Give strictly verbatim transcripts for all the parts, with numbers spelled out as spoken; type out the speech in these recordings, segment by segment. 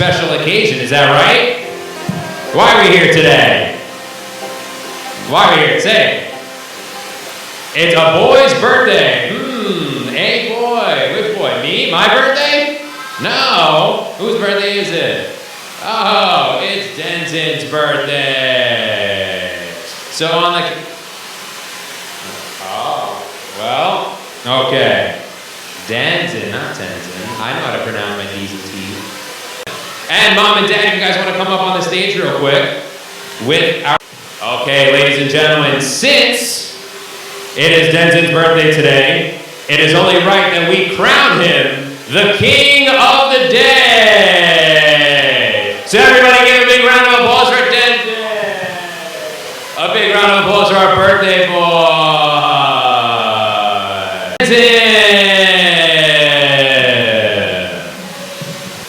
Special occasion, is that right? Why are we here today? Why are we here? Say it. It's a boy's birthday. Hmm, a boy. Which boy? Me? My birthday? No. Whose birthday is it? Oh, it's Denzin's birthday. So on the. Oh, well, okay. Danzin, not Tenzin. I know how to pronounce my D's and T's. And mom and dad, if you guys want to come up on the stage real quick with our. Okay, ladies and gentlemen, since it is Denzin's birthday today, it is only right that we crown him the king of the day. So everybody give a big round of applause for Denzin. A big round of applause for our birthday boy. Denzin.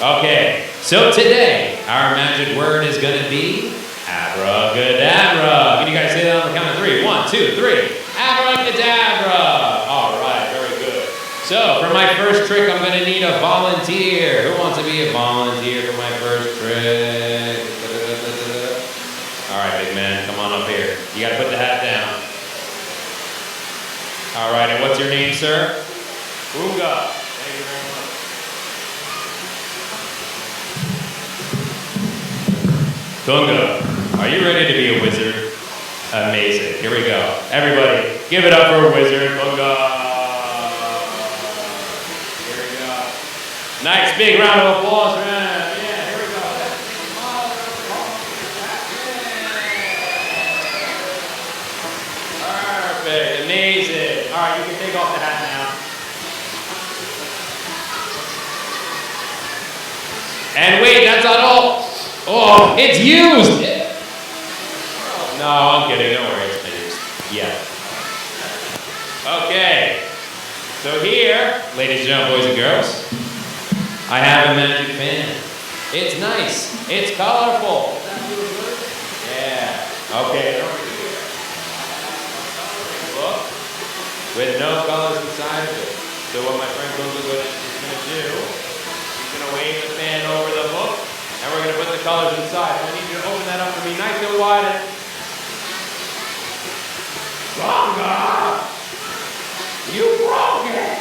Okay, so today our magic word is going to be abracadabra. Can you guys say that on the count of three? One, two, three. Abracadabra. All right, very good. So, for my first trick, I'm going to need a volunteer. Who wants to be a volunteer for my first trick? All right, big man, come on up here. You got to put the hat down. All right, and what's your name, sir? Unga. Thank you very much. Tunga, are you ready to be a wizard? Amazing. Here we go. Everybody, give it up for Wizard Tunga. Here we go. Nice big round of applause for him. Yeah, here we go. Perfect. Amazing. All right, you can take off the hat now. And wait, that's not all. Oh, it's used. No, I'm kidding. Don't worry, it's not used. Yeah. Okay. So here, ladies and gentlemen, boys and girls, I have a magic fan. It's nice. It's colorful. Yeah. Okay. Over here, I have a coloring book with no colors inside of it. So what my friend Gunga is going to do, he's going to wave the fan over the book, and we're going to put the colors inside. So I need you to open that up for me nice and wide. And Gunga! You broke it!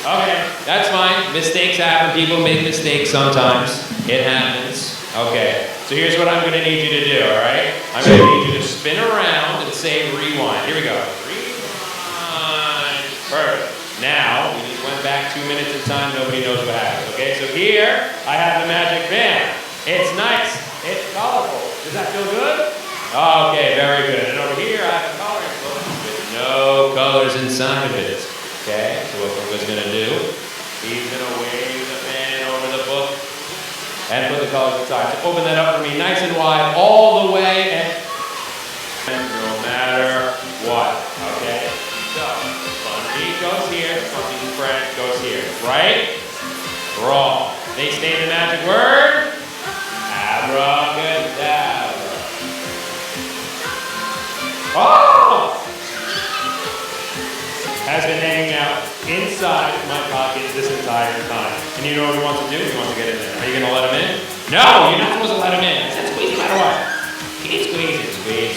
Okay, that's fine. Mistakes happen. People make mistakes sometimes. It happens. Okay, so here's what I'm going to need you to do, all right? I'm going to need you to spin around and say rewind. Here we go. Rewind. Perfect. Now, we just went back two minutes in time. Nobody knows what happened. Okay, so here, I have the magic band. It's nice. It's colorful. Does that feel good? Okay, very good. And over here, I have a coloring book with no colors inside of it. Okay, so what Gunga's going to do, he's going to wave the fan over the book and put the colors inside. So open that up for me nice and wide all the way and no matter what. Okay? So, Spongy goes here, Spongy's friend goes here. Right? Wrong. They say the magic word. Abracadabra. Oh! Has been hanging out inside my pocket this entire time. And you know what he wants to do? He wants to get in there. Are you going to let him in? No, you're not supposed to let him in. I said squeeze no matter what. Keep squeezing, squeeze.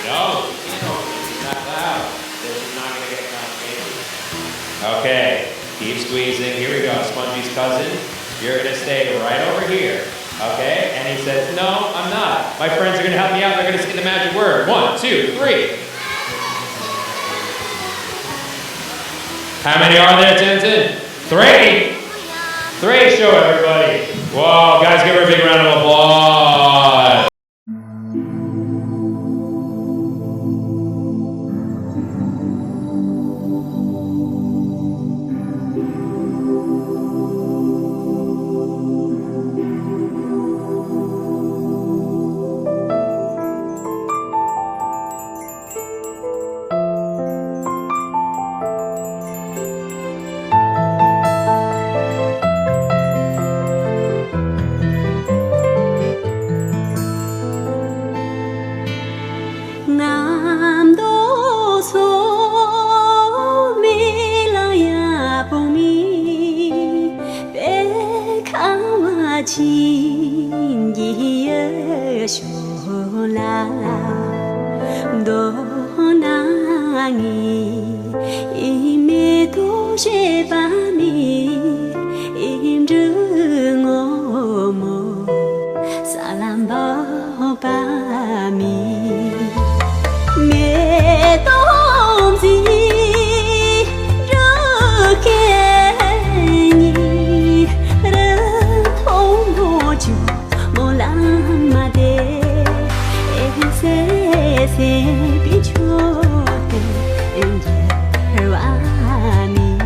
No, you can't open it. She's not allowed. So she's not going to get confiscated. Okay. Keep squeezing. Here we go. Spongy's cousin, you're going to stay right over here. Okay? And he says, no, I'm not. My friends are going to help me out. They're going to say the magic word. One, two, three. How many are there, Tenzin? Three. Three. Show everybody. Wow, guys, give her a big round of applause. ངའི་མེ་ཏོག་བཞད་པ་ནི་འབྲུ་སྔོན་མོ་ས་ལ་འབབ་པ་མིན། མེ་ཏོག་མཛེས་སྒྲོན་སྐད་ཉིད་རི་མཐོན་པོ་ཆུ་མོ་ལ་མ་བསྡད། སེ་སེ་བའི་ཆུ་དེ་འགྱུར་བ་མིན།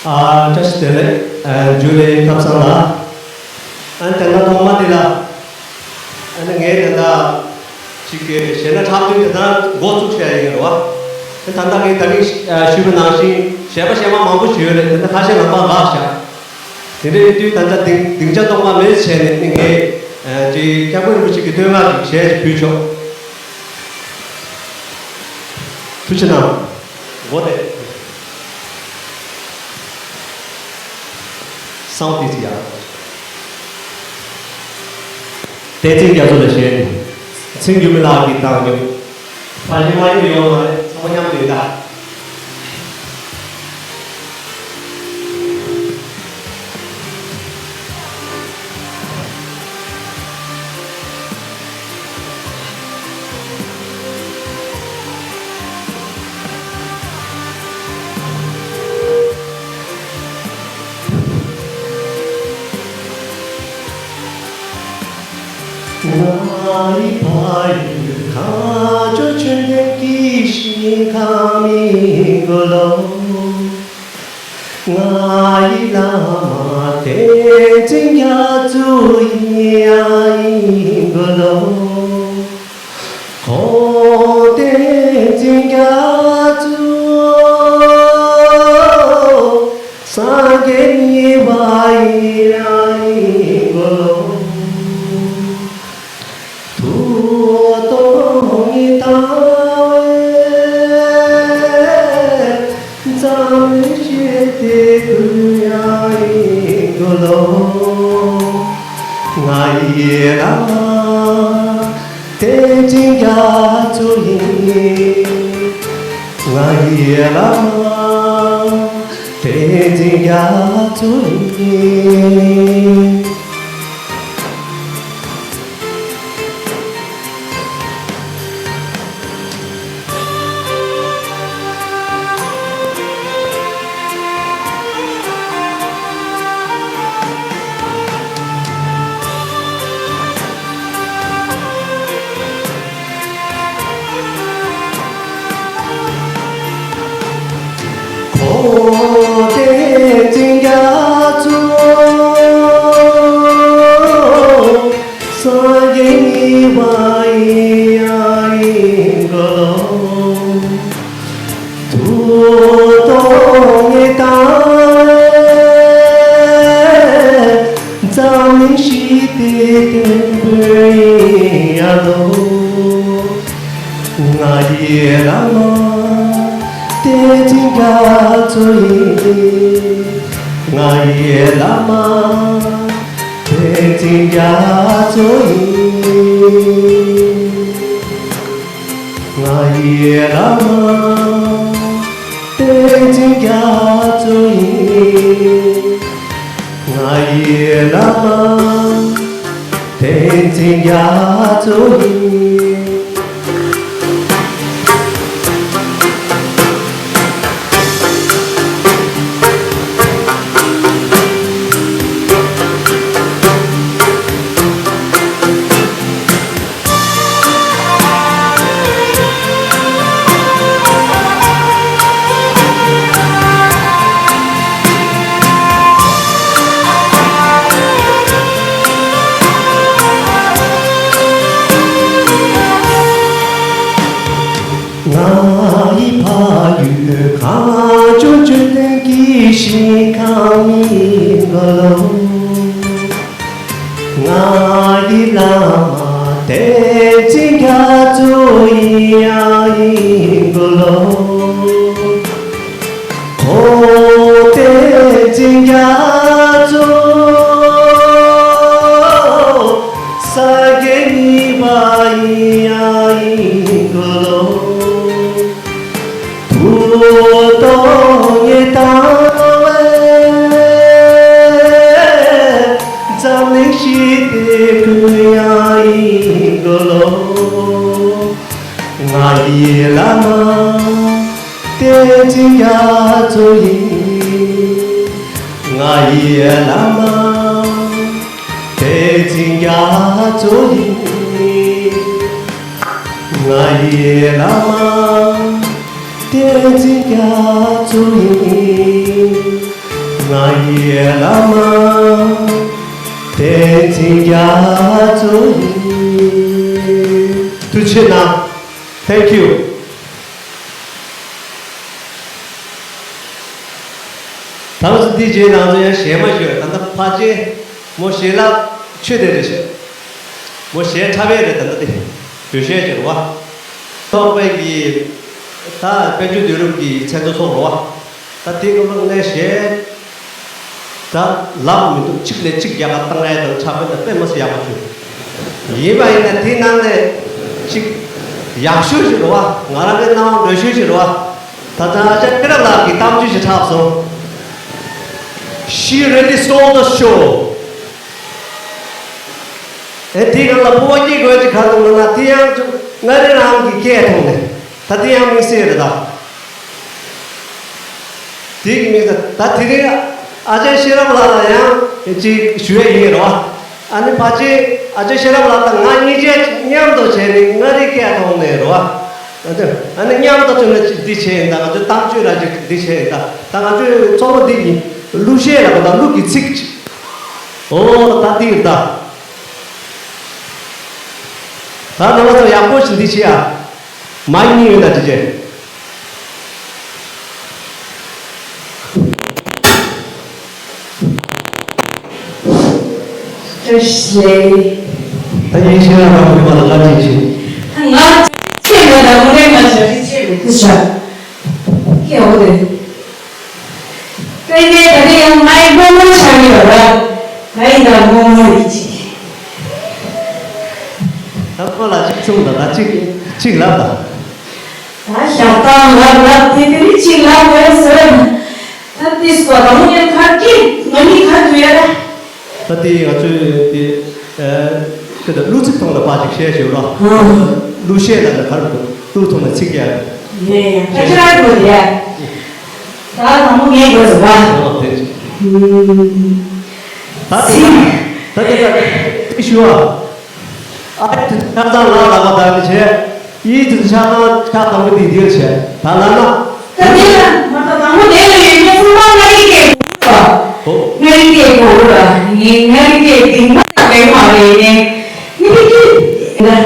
ཨ། བཀྲ་ཤིས་བདེ་ལེགས། ཨ། འཇུ་ལེ་ཐབ་ཚང་ལགས། ཨ་ནི་དེ་སྔ་ཐོག་མ་དེ་ལ། ཨ་ནི་ངས་དེ་འདྲ་ཅིག་གི་གཞས་སྣ་འཁྲབ་སྟོན་དེ་ལྟར་འགོ་བཙུགས་བྱས་ཡིན་རེད་བ། ཨ་ད་ལྟ་ངས་ད་གིན་ཞུས་པ་ནང་བཞིན་གཞས་པ་གཞས་མ་མང་པོ་ཞིག་ཡོད་རེད། དེ་འདྲ་ཁ་ཤས་ལམ་པ་འགག་བཞག་དེ་འདྲ་ཡིན་དུས་ད་ལྟ་སྡིངས་སྡིངས་ཆ་སྟོང་པ་མེད་བྱས་ནས་ནི་ངས་ཨ་ཅིག་སྐྱབས་མགོན་རིན་པོ་ཆེ་གི་བསྟོད་བསྔགས་ཀྱི་གཞས་ཅིག་ཕུལ་ཆོག་ཐུགས་རྗེ་གནང་། འོ་རེད། སའུན་ཌི་ཡ། བསྟན་འཛིན་རྒྱ་མཚོ་ལ་ཞེས། ཚེ་འགྱུར་མེད་ལགས་ཀྱིས་བཏང་མྱོང་། ཕ་ཞིག་མ་ཡིན་ཡོང་བ་རེད། ཚང་མ་མཉམ་དུ་ཡིན་ད། ང་ཡི་བླ་མ་བསྟན་འཛིན་རྒྱ་མཚོ་ཡིན་ཡིན་གོ་ལོ། ཁོང་བསྟན་འཛིན་རྒྱ་མཚོ་སངས་རྒྱས་གཉིས་པ་ཡིན་ཡིན་གོ་ལོ། ཐུགས་སྟོང་ཉིད་དང་བས་འཛམ་གླིང་ཞི་བདེ་ཀུན་ཡང་ཡིན་དགོས་ལོ། ང་ཡི་བླ་མ་བསྟན་འཛིན་རྒྱ་མཚོ་ཡིན། ང་ཡི་བླ་མ་བསྟན་འཛིན་རྒྱ་མཚོ་ཡིན། ཁོང་བསྟན་འཛིན་རྒྱ་མཚོ་སངས་ སངས་རྒྱས་གཉིས་པ་ཡིན་ཡང་ཡིན་དགོས་ལོ། ཐུགས་དང་ངེས་དང་འཛམ་གླིང་ཞི་བདེའི་དོན་དུ་ཡིན་ཡང་ལོ། ང་ཡི་བླ་མ་བསྟན་འཛིན་རྒྱ་མཚོ་ཡིན། ང་ཡི་བླ་མ་བསྟན་འཛིན་རྒྱ་མཚོ་ཡིན། ང་ཡི་བླ་མ་བསྟན་འཛིན་རྒྱ་མཚོ་ཡིན། ང་ཡི་བླ་མ་བསྟན་འཛིན་རྒྱ་མཚོ་ཡིན། ང་ཡི་ཕ་ཡུལ་གངས་ལྗོངས་ཆོས་ལྡན་གྱི་ཞིང་ཁམས་ཡིན་ནོ། ང་ཡི་བླ་མ་བསྟན་འཛིན་རྒྱ་མཚོ་ཡིན་ཡང་ཡིན་དགོས་ལོ། ཁོང་བསྟན་འཛིན་རྒྱ་མཚོ་སངས་རྒྱས་གཉིས་པ་ཡིན་ཡང་ཡིན་དགོས་ལོ། ཐུགས་དང་ངེས་དང་བས་འཛམ་གླིང་ཞི་བདེ་ཀུན་ཡང་ཡིན་དགོས་ལོ། ང་ཡི་བླ་མ་བསྟན་འཛིན་རྒྱ་མཚོ་ཡིན། ང་ཡི་བླ་མ་བསྟན་འཛིན་རྒྱ་མཚོ་ཡིན། ང་ཡི་བླ་མ་བསྟན་འཛིན་རྒྱ་མཚོ་ཡིན། ང་ཡི་བླ་མ་བསྟན་འཛིན་རྒྱ་མཚོ་ཡིན། ཐུགས་རྗེ་གནང་། Thank you། ད་ལྟ་འདི་རྗེས་ནང་དུ་ཡང་གཞས་མ་ཤོད། ད་ལྟ་ཕལ་ཆེར་མོ་གཞས་ལ་ཆོས་དེ་རེད་ཤག་མོ་གཞས་འཁྲབ་ཡས་རེད། ད་ལྟ་དེ་འགྲེལ་བཤད་བྱེད་རོགས། ཚོགས་པའི་གི་ད་དཔལ་འབྱོར་དུས་རབས་ཀྱི་མཚན་ཐོ་ཚོགས་རོགས། ད་དེ་སྐབས་ལ་ངས་གཞས་ད་ལབ་མི་འདུག་གཅིག་ནས་གཅིག་ཡག་ག་བཏང་ཡས་དང་འཁྲབ་ཡས་དང་དཔེ་མི་སྲིད་ཡག་པོ་བྱུང་། ཡིན་པ་ཡིན་ན་དེ་ནང་ནས་གཅིག་ཡག་ཤོས་ཤིག་རེད་བ། ང་རང་གི་སྣང་བ་འགྲོ་ཤོས་ཤིག་རེད་བ། ད་ལྟ་ཨ་ཅག་ཀི་ར་ལགས་ཀྱིས་གཏམ་རྒྱུད་ཅིག་འཁྲབ་སོང་། She really stole the show. ཨེ་དེའི་སྒང་ལ་ཕོ་བ་སྐྱེས་དགོས་ཀྱི་ག་རེ་འདུག་ལབ་ན། དེ་ཡང་ཅུང་མངའ་རིས་རང་གི་སྐད་ཐོག་ནས། ད་དེ་ཡང་དམིགས་བསལ་རེད་ད། དེ་གི་དམིགས་བསལ་ད་དེ་རིང་ཨ་ཅག་ཤེས་རབ་ལགས་ལ་ཡང་ཅིག་ཞུ་ཡས་ཡིན་རོ། ཨ་ནི་ཕལ་ཆེར་ཨ་ཅག་ཤེས་རབ་ལགས་དང་ང་གཉིས་ཆ་མཉམ་དུ་བྱས་ནས་མངའ་རིས་སྐད་ཐོག་ནས་རོ། ཨ་ནི་མཉམ་དུ་བྱུང་ན་ཅིག་འདི་བྱས་ཡིན་ད། ང་ཚོའི་གཏམ་བརྗོད་ར་ཅིག་འདི་བྱས་ཡིན་ད། ད་ང་ཚོའི་ཚོགས་པ་འདི་ཡིན་གླུ་གཞས་ར་གོ་ད་གླུ་གི་ཚིག་ཅིག་ཨོ་ད་འདི་ཡིན་ད། ད་ནང་ཚོ་ཡག་པོ་ཞིག་འདི་བྱེད་ཨ། མ་གཉིས་ཡོད་ན་འདི་བྱེད། བཀྲ་ཤིས་བདེ་ལེགས། ད་ཡིན་ཤེས་རབ་རང་མི་མ་ལ་ལ་ཅིག་བྱེད། ང་ཚེ་མ་ད་མོ་རེ་མ་བྱ་རི་ཆེ་མི་ཁུ་ཤ། ཁྱེད་འོ་དེ། ཀའི་ནས་ད་ནི་ཡང་ང་ཡི་རྨོ་མོ་ཆགས་ཀྱི་ཡོད་ར། ང་ཡི་ད་རྨོ་མོ་ཡིན་ཅིག་ད་ཁོ་ལ་གཅིག་གསུངས་དང་ད་གཅིག་གཅིག་ལབ་དང་། ད་ཞག་དང་ལབ་ལབ་དེ་དེ་ནི་གཅིག་ལབ་དགོས་ཟེར་བ་ན། ད་དེ་སོ་ད་མོ་ཡང་ཁ་སྐད་ང་གཉིས་ཁ་དུ་ཡ་ར། ད་དེ་ང་ཚོས་དེ་ཁྱོད་ད་གླུ་ཚིག་ཐོག་ལ་ཕར་ཅིག་བཤད་ཞུ་རོགས། གླུ་བཤད་ལ་ལ་གར་འདུག་གླུ་ཐོག་ལ་ཚིག་ཡ། ཡ་ཡ་ད་ཤ་ར་དགོས་ཡ། ད་དང་པོ་ངས་དགོས་སོ་བ། ཨོ་དེ་ཅི། ད་དེ་ད་དེ་ད་དེ་ཞུ་བ། ཨ་དེ་ཆ་ཚང་ལ་ལ་བ་ད་ནི་བྱས། ཡིད་དེ་ཆ་ཚང་ཆ་དང་པོ་དེ་དེར་བྱས། ད་ལ་ན། ད་དེ་ལ་མ་ད་དང་པོ་དེ་ལ་ཡོད་མཁན་ཚང་མ་མངའ་རིས་སྐད་གོ་ར། ཨོ། མངའ་རིས་སྐད་གོ་ར། ངས་མངའ་རིས་སྐད་དེ་མ་ད་གའི་མ་རེད་ནས། ངས་ ཕེབས་ཀྱི་ཡིན་ན།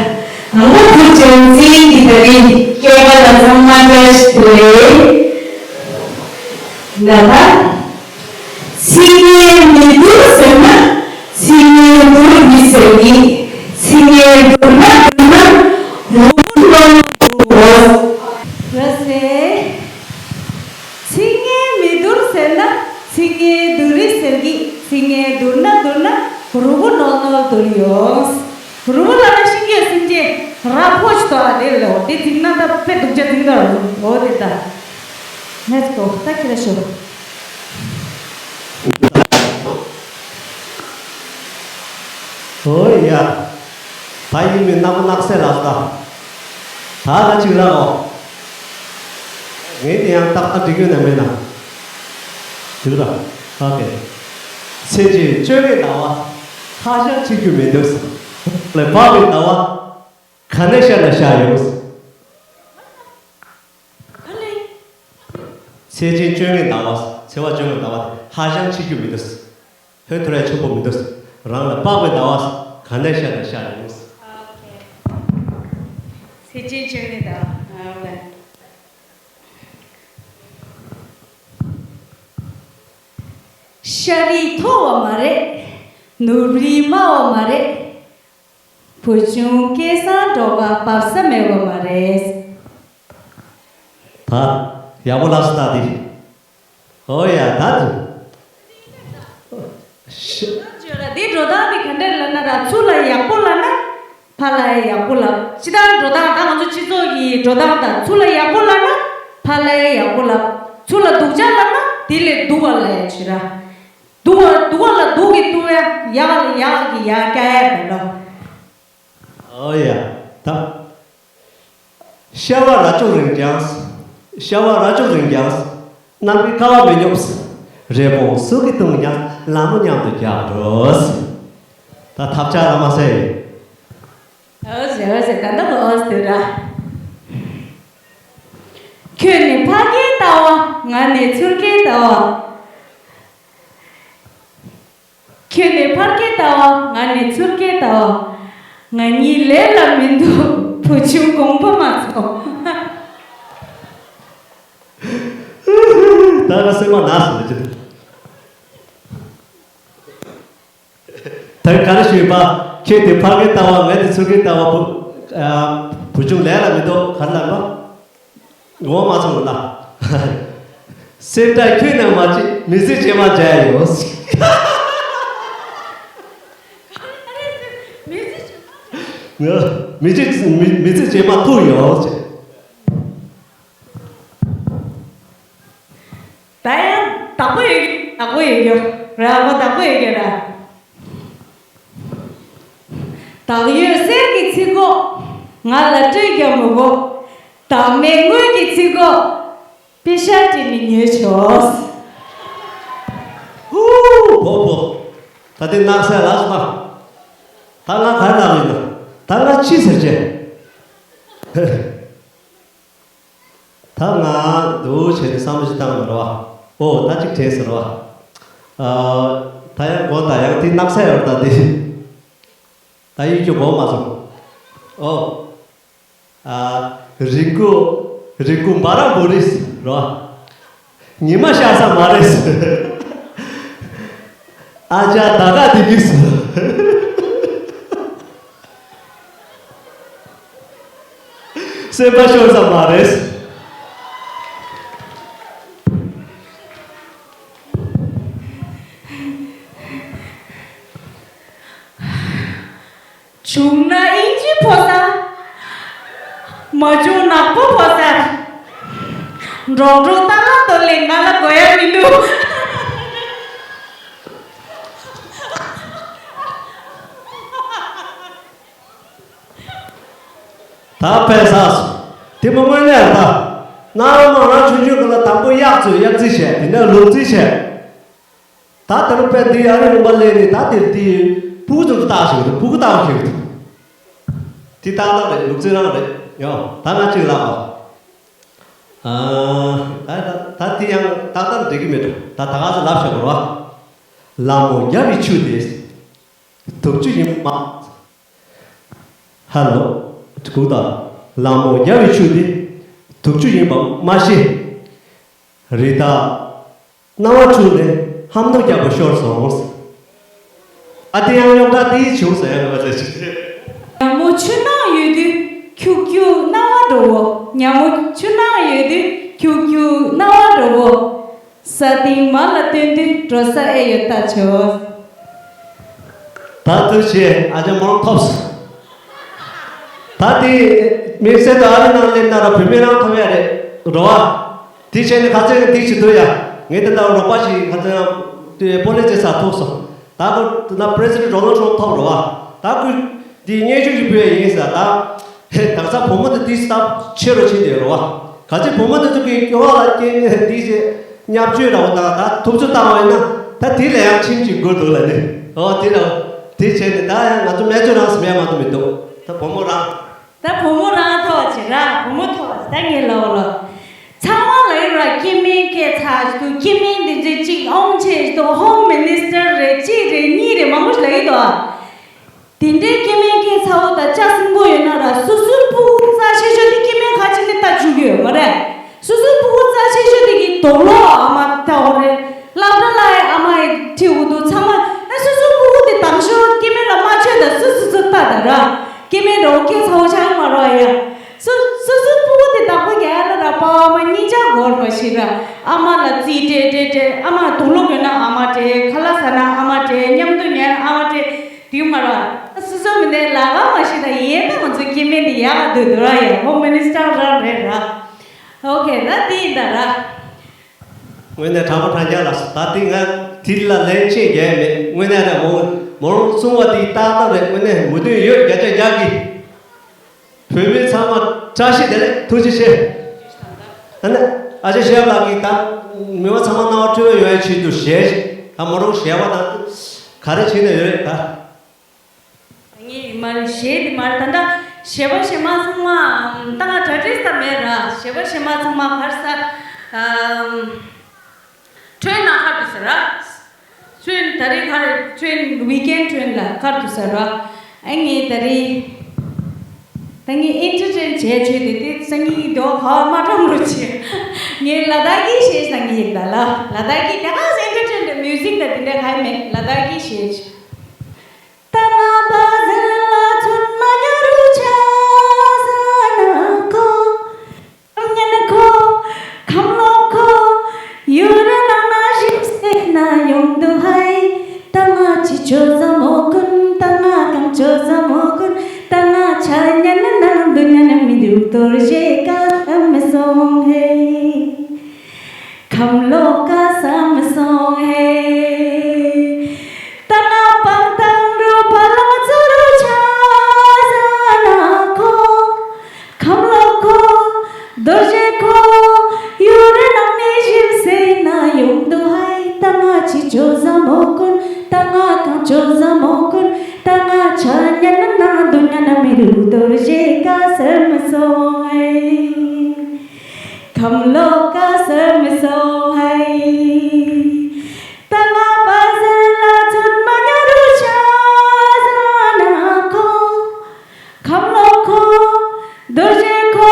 དང་པོ་བུ་བྱམས་བརྩེ་གི་ད་རིང་སྐྱེས་པ་ལ་ཚང་མ་བཀྲ་ཤིས་བདེ་ལེགས། ད་ལྟ། ཚིག་ངན་མི་བསྡུར་ཟེར་ན། ཚིག་ངན་བསྡུར་མི་ཟེར་གི། ཚིག་ངན་བསྡུར་ན་བསྡུར་ན་རུ་བོ་ནོར་འགྲོ། ལགས་སེ། ཚིག་ངན་མི་བསྡུར་ཟེར་ན། ཚིག་ངན་བསྡུར་རི་ཟེར་གི། ཚིག་ངན་བསྡུར་ན་བསྡུར་ན་རུ་བོ་ནོར་ནོར་བསྡུར་ཡོང་། རུ་བོ་ལ་ན་ཤིང་གི་སེམས་ཅན་ར་ཕོ་ཆི་ཏོ་ཨ་དེ་ལོ་དེ་འཛིང་ན་ད་དཔེ་སྡུག་ཅག་འཛིང་ད་རུ་བོ་དེ་ད། Let's go. ད་ཁྱེད་ར་ཤོག་ཨོ་ཡ། ད་ཡིན་མིན་སྣ་མོ་སྣག་སེ་ལགས་ད། ད་ད་ཅིག་ལ་ཨོ། ངས་དེ་ཡང་ཏག་ཏག་འགྲིག་ཡོད་ན་མེད་ན། འགྲིག་ར། ཨོ་ཁེ། ཚེས་གཅིག་བཅོ་ལྔའི་ཟླ་བ། ཧ་ཅང་ཆེ་རྒྱུ་མི་འདུག་ལས་བབ་པའི་ཟླ་བ། ག་ནས་ཤར་ན་ཤར་ཡོང་། ཚེས་གཅིག་བཅོ་ལྔའི་ཟླ་བ། ཚེས་པ་བཅོ་ལྔའི་ཟླ་བ་ཧ་ཅང་ཆེ་རྒྱུ་མི་འདུག་ཧོན་ཐོར་ཡ་ཆེན་པོ་མི་འདུག་རང་ལ་དཔག་པའི་ཟླ་བ། ག་ནས་ཤར་ན་ཤར་ཡོང་། ཚེས་གཅིག་བཅོ་ལྔའི་ཟླ་བ། ཤར་རི་མཐོ་བ་མ་རེད། ནུབ་རི་དམའ་བ་མ་རེད། བུ་ཆུང་སྐལ་བཟང་འགྲོ་ག་འབབ་ས་མེད་པ་མ་རེད། ད་ཡག་པོ་ལབ་སོང་ད་འདི། ཨོ་ཡ་ད་འདི། ཤ- འདི་འགྲོ་སྟངས་འདི་ག་འདྲ་ལབ་ན་ར་ཚུར་ལ་ཡག་པོ་ལབ་ན་ཕར་ལ་ཡག་པོ་ལབ། སྤྱིར་བཏང་འགྲོ་སྟངས་ད་ང་ཚོ་སྤྱི་ཚོགས་ཀྱི་འགྲོ་སྟངས་དང་ཚུར་ལ་ཡག་པོ་ལབ་ན་ཕར་ལ་ཡག་པོ་ལབ། ཚུར་ལ་སྡུག་ཅག་ལབ་ན་དེ་ལས་སྡུག་པ་ལབ་ཡ་བྱེད་ར། སྡུག་པ་སྡུག་པ་ལ་སྡུག་གི་བཏུང་ཡ། ཡག་ལ་ཡག་གི་ཡག་བཀལ་ཡ་མེད་ལོ། ཨོ་ཡ། ད། ཤ་བ་རྭ་ཅོ་རིང་རྐྱང་། ཤ་བ་རྭ་ཅོ་རིང་རྐྱང་། གནམ་གྱི་ཀ་བ་མི་སྙོབ། རི་བོང་སུ་གི་བཏུང་ཀྱང་ལ་མོ་མཉམ་དུ་རྒྱག་འགྲོ། ད་ཐབས་ཆག་ལ་མ་ཟེར། ཨོ་ཟེར་ཨོ་ཟེར་ད་ལྟ་གོ་ཨོ་ཟེར་ར། ཁྱོད་ནི་ཕ་གིའི་ལྟ་བ། ང་ནི་ཚུར་གྱི་ལྟ་བ། ཁྱོད་ནི་ཕར་སྐད་ལྟ་བ། ང་ནི་ཚུར་སྐད་ལྟ་བ། ང་གཉིས་ལས་ལ་མི་འདུག་བུ་ཆུང་དགོངས་པ་མ་ཚོམས། ད་ང་སེམས་པ་ན་སོང་ལ་ཅི། ད་ག་རེ་ཞུས་པ། ཁྱེད་དེ་ཕར་སྐད་ལྟ་བ། ང་དེ་ཚུར་སྐད་ལྟ་བ། བུ་ཨ། བུ་ཆུང་ལས་ལ་མི་འདུག་ག་རེ་ལབ་པ། ངོ་མ་ཚོར་ན། སེམས་ཁྲལ་ཁྱོད་ནང་མ་བྱེད། མི་ཚེ་རྗེས་མ་མཇལ་ཡོང་། མི་ཚེ་མི་མི་ཚེ་རྗེས་མ་ཐུག་ཡོང་། ད་ཡང་བདག་པོ་ཡོད་རྒྱུ་བདག་པོ་ཡོད་རྒྱུ་ར། མོ་བདག་པོ་ཡོད་རྒྱུ་ར། བདག་ཡོད་གསེར་གྱི་ཚིག་གོ། ང་ལ་སྤྲོད་ཀྱང་མི་དགོས། བདག་མེད་དངུལ་གྱི་ཚིག་གོ། པེ་ཤ་སྤྲད་ནས་ཉོས་ཆོག་ཧུ། བོ་བོ། ད་དེ་ནག་ས་ལ་སོང་ན། ད་ང་ག་རེ་ལབ་ཡིན་ན། ད་ང་ཅི་ཟེར་བྱས། ད་ང་འདུག་བྱས་ནས་བསམ་བློ་ཞིག་བཏང་ཡོད་རེད་བ། ཨོ་ད་ཅིག་དྲན་ཟེར་བ། ཨ། ད་ཡང་གོ་ད་ཡང་དེ་ནག་ས་ཡོད་ད་དེ། ད་ཡིད་ཀྱི་གོ་མ་སོང་། ཨོ། ཨ། རིག་སྐུ། རིག་སྐུ་འབའ་ར་འབུ་རིས་རེད་བ། ཉི་མ་ཤར་ས་མ་རེད། ཨ་ཅག་ད་ག་དེ་གིས། སེམས་པ་ཤོར་ས་མ་རེད། བྱུང་ན་ཨིན་ཇི་ཕོ་ས། མ་བྱུང་ནག་པོ་ཕོ་ས། འབྲོག་འབྲོག་ཏ་ལ་ཏོ་ལེ་ང་ལ་དགོས་ཡ་མི་འདུག་ད་ཕེ་ས་སོ། དེ་མོ་དངོས་གནས་ད། ནང་མ་རང་ཆུང་ཆུང་གི་ལ་དང་པོ་གཡག་ཚོས་གཡག་རྩིས་བྱས། དེ་ནས་ལུག་རྩིས་བྱས། ད་དེ་རུ་དཔེ་འདི་ཨ་རི་ལུང་པ་ལས་ནི་ད་དེ་དེ་སྤུ་གུ་ཚོ་ལྟ་ཞིག་རེད། སྤུ་གུ་ལྟ་ཞིག་རེད། དེ་ཏག་ཏག་རེད། ལུག་རྫི་རང་རེད། ཡོ་ད་ང་གཅིག་ལབ་ཨ། ད་ད་ད་དེ་ཡང་ཏག་ཏག་འགྲིག་གི་མེད་འགྲོ། ད་ད་ག་ཚོད་ལབ་ཤོག་རོ། ལ་མོ་རྒྱབ་ཡི་ཆུ་དེ། དུག་ཆུ་ཡིན་མ། ཧ་ལོ། གུག་དང་། ལ་མོ་རྒྱལ་བའི་ཆུ་དེ། དུག་ཆུ་ཡིན་པ་མ་ཤེས། རི་དྭགས། སྣང་བ་འཁྲུལ་ནས་ཧམ་ཐོག་རྒྱག་པ་ཤོར་སོང་། ཨ་དེ་ཡང་རྙོག་དྲ་དེ་བྱུང་ཟེར་ཡ་མ་ཟེར་ཞིག་ཉ་མོ་ཆུ་ནང་ཡོད་དུས་ཁྱུག་ཁྱུག་སྣང་བ་འགྲོ་བོ། ཉ་མོ་ཆུ་ནང་ཡོད་དུས་ཁྱུག་ཁྱུག་སྣང་བ་འགྲོ་བོ། ས་སྟེང་མ་ལ་སྟོན་དུས་འགྲོ་ས་ཨེ་ཡོད་ལྟ་བྱོས། ད་ཐུགས་རྗེ་ཆེ། ཨ་ཅག་མང་ཐོབས། ད་དེ་དམིགས་བསལ་དུ་ཨ་རི་ནང་སླེབས་ན་ར་བུད་མེད་རང་ཐོབ་ཡ་རེད་རོ་བ། དེ་བྱས་ནས་ཁ་ཚན་དེ་བྱེད་དུ་ཡ། ངས་དེ་ལྟར་རོགས་པ་ཞིག་ཁ་ཚན་དེ་སྤོ་ལོ་ཅེ་ས་ཐུག་སོང་། ད་ཁོ་ད་པྲེ་སི་ཌེན་ཌོ་ནལ་ཊམ་ཐོབ་རོ་བ། ད་ཁོས་དེ་སྙན་ཞུ་ཞིག་ཕུལ་ཡ་ཡིན་ཟེར་ད། ཧེ་ད་ས་བུ་མོ་དེ་དེ་སྟབས་ཆེ་རུ་ཕྱིན་དེ་རོ་བ། ག་ཚོད་བུ་མོ་དེ་ཚོ་གི་སྐྱོ་བ་ལ་སྐྱེ་ནས་དེ་བྱས། བརྙས་བཅོས་འདྲ་བོ་དང་ད་ཐུབ་ཚོད་བཏང་བ་ཡིན་ན་ད་དེ་ལས་ཡང་ཁྲིམས་ཀྱི་སྒོ་འདུག་ལ་ནི། ཨོ་དེ་འདྲ་བོ། དེ་བྱས་ནས་ད་ཡང་ང་ཚོ་སྨན་བཅོས་རང་སྨན་མ་གཏོགས་མི་འདུག་ད་བུ་མོ་རང་། ད་བུ་མོ་རང་ཐོག་ཅིག་ར་བུ་མོ་ཐོག་ཅིག་ད་ངས་ལབ་ལ། ཚང་མ་ལ་ཡོད་ར་སྐྱེ་དམན་སྐད་ཚ་ཞིག་འདུག་སྐྱེ་དམན་འདི་འདྲ་གཅིག་ཨོང་ཆེ་ཞིག་འདུག་ཧོམ་མི་ནིས་ཊར་རེད་གཅིག་རེད་གཉིས་རེད་མང་པོ་ཞིག་ལ་ཡོད་དོ། དེ་འདྲའི་སྐྱེ་དམན་སྐད་ཚ་བོ་དང་ལྕགས་སྲིན་པོ་ཡོད་ན་ར་སོ་སོའི་སྤུ་གུ་རྩ་ཆེ་ཤོས་དེ་སྐྱེ་དམན་ཁ་ཅིག་ནས་ལྟ་བཅུག་གི་ཡོད་མ་རེད། སོ་སོའི་སྤུ་གུ་རྩ་ཆེ་ཤོས་དེ་གི་དོག་ལོག་ཨ་མ་ལྟ་བ་རེད། སློབ་གྲྭ་ལ་ཡང་ཨ་མ་ཡི་ཁྲིད་འུ་དུ་ཚང་མ་ཨ་སོ་སོའི་སྤུ་གུ་དེ་དང་ཤོས་སྐྱེ་དམན་ལ་མ་ཆོད་ད་སོ་སོ་སོ་ལྟ་ད་ར་སྐྱེ་དམན་འགྲོ་སྐད་ཚ་བོ་ཆགས་མ་རོགས་ཡ། སོ་སོ་སོའི་སྤུ་གུ་དེ་བདག་པོ་རྒྱག་ཡ་ལ་ར་པ་ཨ་མ་གཉིས་ཆ་འགོར་མ་ཤེས་ར་ཨ་མ་ལ་རྩིས་སྤྲད་སྤྲད་སྤྲད་ཨ་མ་དུག་ལོག་ཡོད་ན་ཨ་མ་སྤྲད་ཁ་ལག་ཟ་ན་ཨ་མ་སྤྲད་མཉམ་དུ་ཉལ་ན་ཨ་མ་སྤྲད་དེ་མ་ར་སོ་སོ་མི་ནས་ལ་ག་མ་ཤེས་ད་ཡིན་ད་ང་ཚོ་སྐྱེ་དམན་དེ་ཡག་ག་འདོད་འདོད་ར་ཡ་ཧོམ་མི་ནིས་ཊར་རང་རེད་ར། ཨོ་ཁེ་ད་དེ་ཡིན་ད་ར། དངོས་གནས་དྲང་པོ་དྲང་རྐྱང་ལ་ད་དེ་ང་དེ་ལ་ལན་ཆེ་རྒྱག་མེད་དངོས་གནས་ད་མོ་མོ་རང་གསུང་བ་དེ་ཏག་ཏག་རེད་དངོས་གནས་མོས་མཐུན་ཡོད་བརྒྱ་ཆ་བརྒྱ་གི་བོད་མི་ཚང་མ་བཀྲ་ཤིས་བདེ་ལེགས་ཐུགས་རྗེ་ཆེ། ཨ་ནི་ཨ་ཅག་ཤེས་རབ་ལགས་ཀྱིས་ད་མི་མང་ཚང་མ་སྣང་བ་འཁྲུལ་བ་ཡོང་ཡའི་ཆེད་དུ་ཞལ་ཞིག་ད་མོ་རང་ཞལ་བ་དང་ག་རེ་བྱེད་ན་ཡོད་རེད་ད། ངས་མར་གཞས་འདི་མར་ད་ལྟ་གཞས་པ་གཞས་མ་ཚང་མ་ད་ང་གྲ་སྒྲིག་ས་མེད་ར་གཞས་པ་གཞས་མ་ཚང་མ་གར་ས་ཨམ་ཁྲོན་ན་ཁར་དུ་ས་ར་ཁྲོན་ད་རེས་ཁར་ཁྲོན་ཝི་ཀེན་ཁྲོན་ལ་ཁར་དུ་ས་ར་ཨ་ངས་ད་རེས་ད་ངས་ཨེན་ཊར་ཊེན་བྱས་བྱས་ཏེ་དེ་སང་ཉིན་དོ་ཧ་མ་ཀྲང་རུ་ཆེ་ངས་ལ་དྭགས་ཀྱི་གཞས་སང་ཉིན་ད་ལ་ལ་དྭགས་ཀྱི་དེ་ག་ཨེན་ཊར་ཊེན་དེ་མིའུ་ཟིག་ད་དེ་འདྲ་ག་མེད་ལ་དྭགས་ཀྱི་གཞས། ད་ང་བ་ཟེར་ལ་ཚོད་མ་ཉོ་རུ་ཆ་ས་ན་ཁོ། ཉན་ཁོ། ཁམ་ལོ་ཁོ། ཡུ་རེ་ན་ན་ཞིག་སེ་ན་ཡོང་དུ་ཧའི། ད་ང་ཅི་ཆོ་ཟ་མོ་ཀུན། ད་ང་གང་ཆོ་ཟ་མོ་ཀུན། ད་ང་ཆ་ཉན་ན་ན་འདུ་ཉན་མི་འདུག་དོར་ཞེ་ཀ་མི་སོང་ཧེ། ཁམས་ལོ་ཀ་ས་མི་སོང་ཧེ། ད་ང་པང་ཏང་རུ་བ་ལ་ཚུ་རུ་ཆ་ས་ན་ཁོ། ཁམས་ལོ་ཁོ། རྡོ་རྗེ་ཁོ། ཡུ་རེ་ནང་ནས་ཞིབ་སེ་ན་ཡོང་དུ་ཧའི། ད་ང་ཅི་ཆོ་ཟ་མོ་ཀུན། ད་ང་གང་ཆོ་ཟ་མོ་ཀུན། ད་ང་ཆ་ཉན་ན་ན་འདུ་ཉན་ན་མི་རུ་རྡོ་རྗེ་ཀ་ས་མི་སོང་ཧའི། ཁམས་ལོ་ཀ་ས་མི་སོང་ཧའི། ད་ང་བ་ཟེར་ལ་ཚོད་མ་ཉོ་རུ་ཆ་ས་ན་ཁོ། ཁམས་ལོ་ཁོ། རྡོ་རྗེ་ཁོ།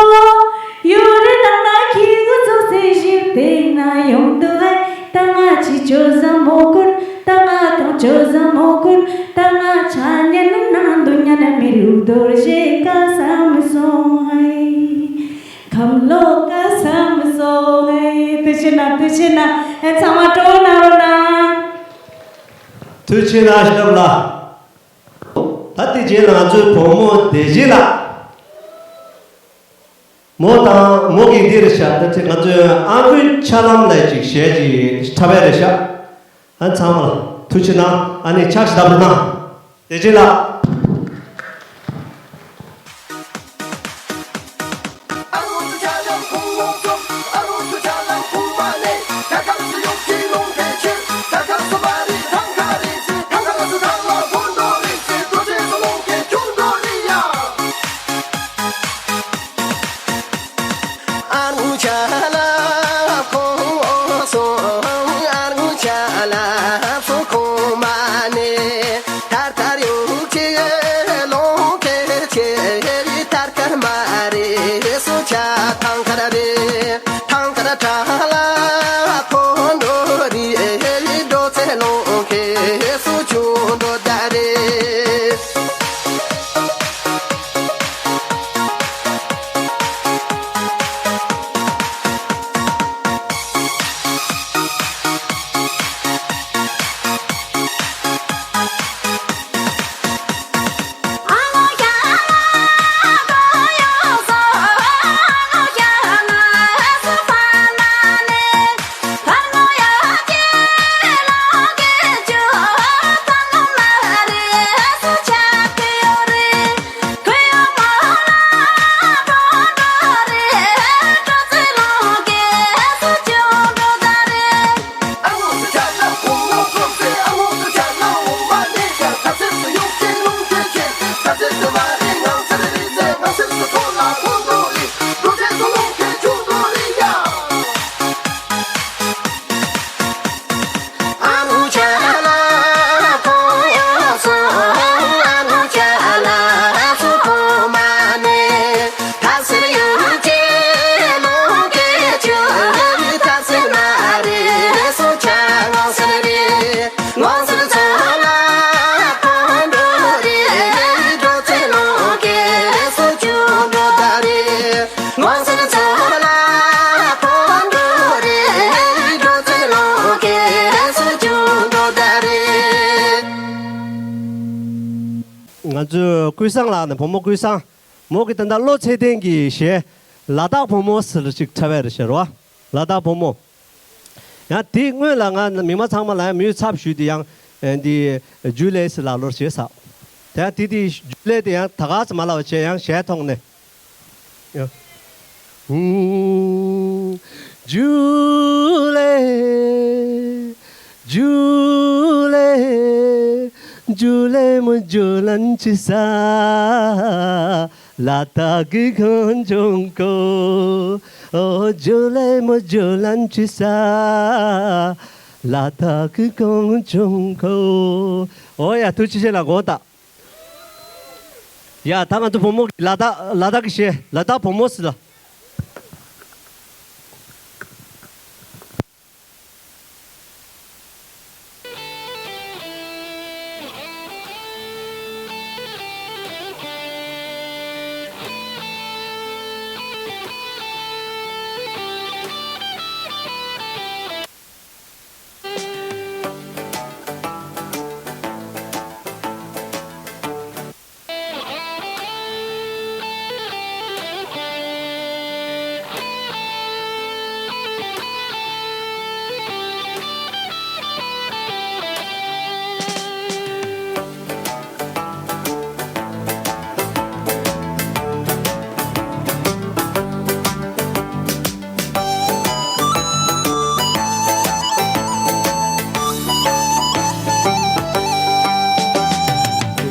ཡུ་རེ་ནང་ན་ཁྱི་གུ་ཚོགས་སེ་ཞིབ་དེ་ན་ཡོང་དུ་ཧའི། ད་ང་ཅི་ཆོ་ཟ་མོ་ཀུན། ད་ང་གང་ཆོ་ཟ་མོ་ཀུན། ད་ང་ཆ་ཉན་ན་འདུ་ཉན་མི་རུ་རྡོ་རྗེ་ཀ་ས་མི་སོང་ཧའི། ཁམས་ལོ་ཀ་ས་མི་སོང་ཧའི། དུ་ཆེ་ན་དུ་ཆེ་ན་ཨེ་ཚང་མ་སྤྲོ་ན་རོ་ན། དུ་ཆེ་ན་ཞབས་ལ། ད་དེ་རྗེས་ལ་ང་ཚོའི་བུ་མོ་བདེ་སྐྱིད་ལགས། མོ་དང་མོ་གི་འདི་རེད་ཤག་ད་ཅི་ང་ཚོའི་ཨ་ཁུའི་ཆ་ལམ་ལ་ཅིག་གཞས་ཅིག་འཁྲབ་ཡ་རེད་ཤག་ཨ་ཚང་མ་ལ་ཐུགས་རྗེ་གནང་། ཨ་ནི་ཕྱག་ཞིག་བརྡབ་རོགས་གནང་། བདེ་སྐྱིད་ལགས། ཀུན་བཟང་ལགས་ནས་བུ་མོ་ཀུན་བཟང་། མོ་གི་ད་ལྟ་བློ་ཚད་ལྡན་གྱི་གཞས་ལ་དྭགས་བུ་མོ་ཟེར་ཅིག་འཁྲབ་པ་རེད་ཤག་རོ། ལ་དྭགས་བུ་མོ། ཡང་དེའི་སྔོན་ལ་ང་མི་མང་ཚང་མ་ལ་ཡང་མིའུ་ཚབ་ཞུས་ཏེ་ཡང་ཨེ་འདི་ཇུ་ལེ་ཟེར་ལག་ལོར་བྱས་ས། དེ་ཡང་དེ་དེ་ཇུ་ལེ་དེ་ཡང་ད་ག་ཙམ་མ་ལབ་བྱས་ཡང་གཞས་ཐོག་ནས། འོ་ཡ་ཐུགས་རྗེ་ཆེ་ལ་དགོངས་དག་ཡ་ད་ང་ཚོ་བུ་མོ་གི་ལ་དྭགས་ལ་དྭགས་ཀྱི་གཞས་ལ་དྭགས་བུ་མོ་ཟེར་ལ།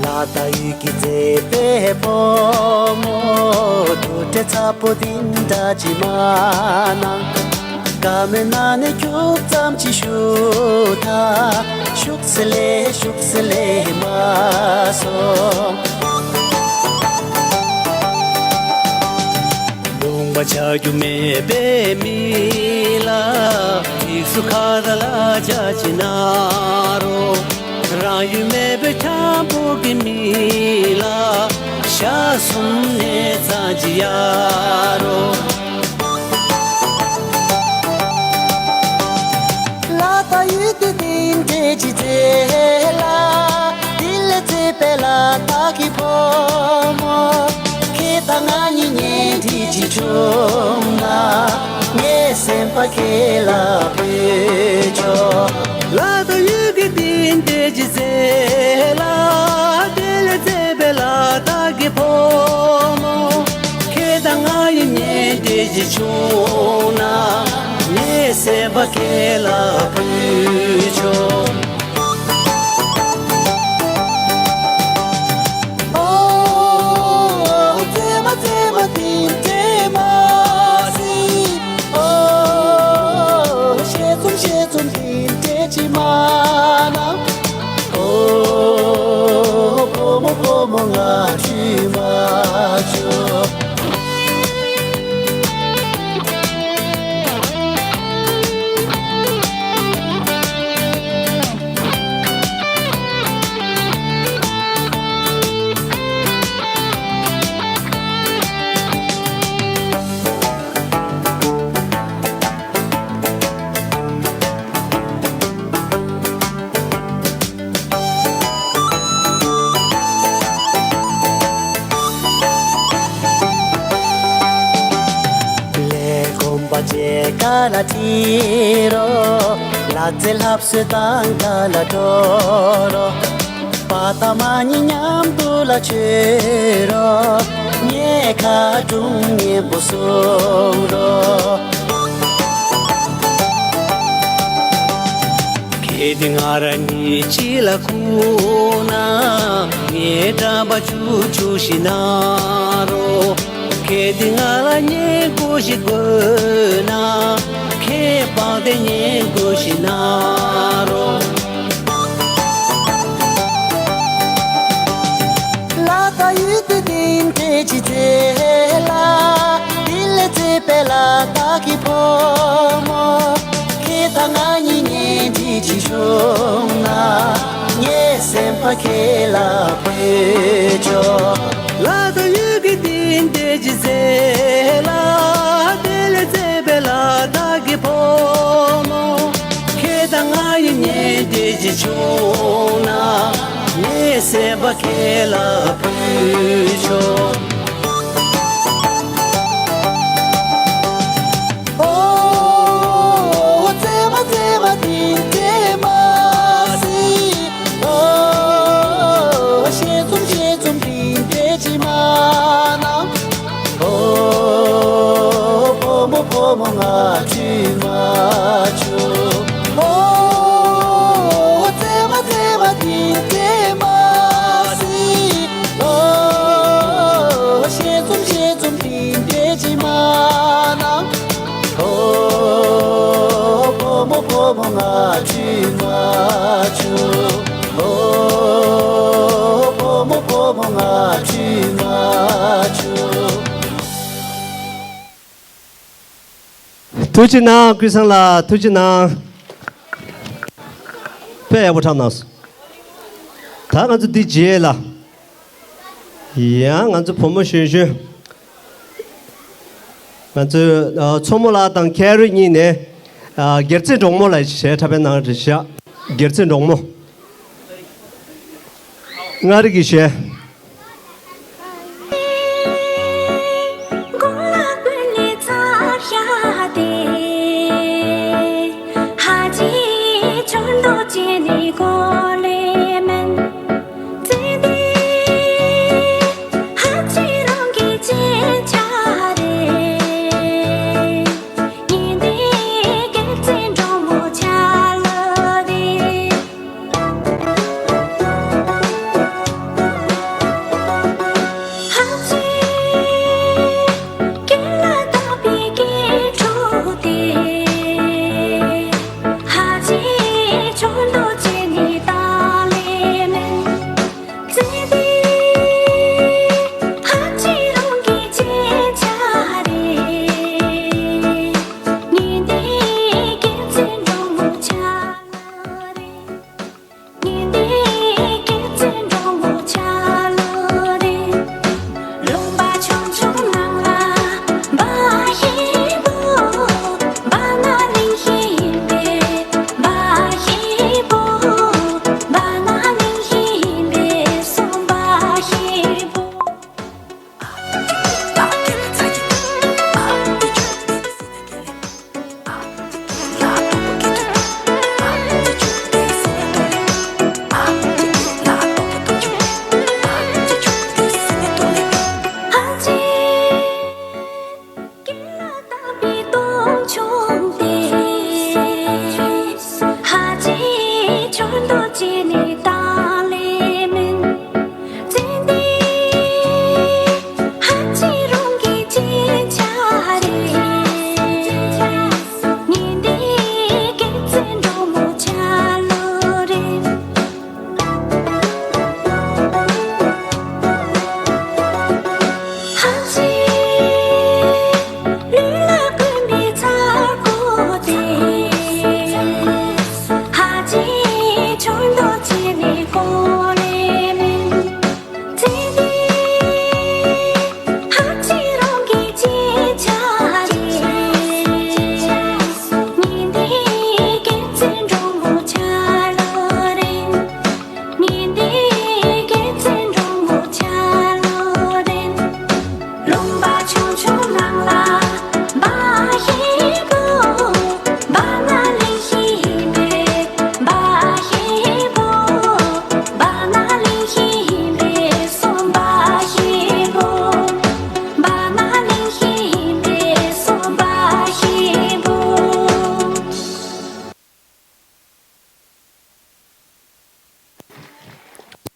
ལ་དྭགས་ཡུལ་གྱི་མཛེས་པའི་བུ་མོ། དུར་ཁྲོད་ཚ་པོ་འདི་འདྲ་ཅིག་མ་ན། ཀ་མེད་ན་ནས་ཁྱུག་ཙམ་ཅིག་བཞུགས་ད། བཞུགས་སི་ལེ་བཞུགས་སི་ལེ་མ་སོང་། ལུང་པ་ཆགས་རྒྱུ་མེད་པའི་མི་ལ། ཡིག་གཟུགས་ཁ་བརྡ་ལ་ཅག་ཅིག་གནང་རོགས། རང་ཡུལ་མེད་པའི་འཁྱམ་པོ་གི་མི་ལ། ཞག་གསུམ་ནས་ཙམ་ཅིག་གཡར་རོགས། ལ་དྭགས་ཡུལ་དུ་འདི་འདྲས་ཅིག་མཛེས་ལ། འདི་ལས་མཛེས་པའི་ལ་དྭགས་ཀྱི་བུ་མོ། ཁྱེད་དང་ང་གཉིས་གཉེན་སྒྲིག་ཅིག་བྱུང་ན། ངའི་སེམས་པ་ཁྱེད་ལ་ཕུལ་ཆོག་ལ་དྭགས་ཡུལ་གྱི་འདི་འདྲས་ཅིག་མཛེས་ལ། འདི་ལས་མཛེས་པའི་ལ་དྭགས་ཀྱི་བུ་མོ། ཁྱེད་དང་ང་གཉིས་གཉེན་སྒྲིག་ཅིག་བྱུང་ན། ངའི་སེམས་པ་ཁྱེད་ལ་ཕུལ་ཆོག་ཨོ། མཛེས་མ་མཛེས་མ་འདི་འདྲས་མ་ཟིན། ཨོ། ཞལ་འཛུམ་ཞལ་འཛུམ་འདི་འདྲས་ཅིག་མ་གནང་། ཨོ། བུ་མོ་བུ་མོ་ང་ཁྲིད་མ་འགྲོ། ལས་གོམ་པ་བརྗེ་ག་ལ་ཁྲིད་རོགས། ལ་རྩེ་ལྷ་བསོད་དང་ག་ལ་འགྲོ་རོགས། པ་ད་མ་ཉི་མཉམ་དུ་ལ་བྱོས་རོགས། ངས་ཁ་དྲུང་སྙན་པོ་གསུང་རོགས། གལ་ཏེ་ང་རང་གཉིས་གཅིག་ལ་ཁུག་ན། ངའི་འགྲམ་པ་ཆུ་ཆུ་ཞིག་གནང་རོགས། གལ་ཏེ་ང་ལ་སྙན་སྐུ་ཞིག་དགོས་ན། ཁྱེད་པང་གདན་སྙན་སྐུ་ཞིག་གནང་རོགས། ལ་དྭགས་ཡུལ་དུ་འདི་འདྲས་ཅིག་མཛེས་ལ། འདི་ལས་མཛེས་པའི་ལ་དྭགས་ཀྱི་བུ་མོ། ཁྱེད་དང་ང་གཉིས་གཉེན་སྒྲིག་ཅིག་བྱུང་ན། ངའི་སེམས་པ་ཁྱེད་ལ་ཕུལ་ཆོག་ལ་དྭགས་ཡུལ་གྱི་འདི་འདྲས་ཅིག་མཛེས་ལ། འདི་ལས་མཛེས་པའི་ལ་དྭགས་ཀྱི་བུ་མོ། ཁྱེད་དང་ང་གཉིས་གཉེན་སྒྲིག་ཅིག་བྱུང་ན། ངའི་ སེམས་པ་ཁྱེད་ལ་ཕུལ་ཆོག་ཨོ། བརྩེ་མ་བརྩེ་མ་འདི་འདྲ་མ་སྲིད། ཨོ། ཞལ་འཛུམ་ཞལ་འཛུམ་འདི་འདྲ་ཅིག་མ་གནང་། ཨོ། བུ་མོ་བུ་མོ་ང་ཁྲིད་མ་བཅུག་ཨོ། བརྩེ་མ་བརྩེ་མ་འདི་འདྲ་མ་སྲིད། ཨོ། ཞལ་འཛུམ་ཞལ་འཛུམ་འདི་འདྲ་ཅིག་མ་གནང་། ཨོ། བུ་མོ་བུ་མོ་ང་ཁྲིད་མ་བཅུག་ཨོ། བུ་མོ་བུ་མོ་ང་ཁྲིད་མ་བཅུག་ཐུགས་རྗེ་གནང་། ཀུན་བཟང་ལགས་ཐུགས་རྗེ་གནང་། དཔེ་ཡག་པོ་འཁྲབ་གནང་སོང་། ད་ང་ཚོ་འདི་རྗེས་ལ། ཡང་ང་ཚོ་བུ་མོ་གཞོན་གཞོན། ང་ཚོའི་ཨ། མཚོ་མོ་ལགས་དང་ཁེ་རི་གཉིས་ནས་ཨ། སྒེར་རྩེ་འབྲོག་མོ་ལ་གཞས་འཁྲབ་པའི་གནང་རེད་ཤག་སྒེར་རྩེ་འབྲོག་མོ། མངའ་རིས་ཀྱི་གཞས།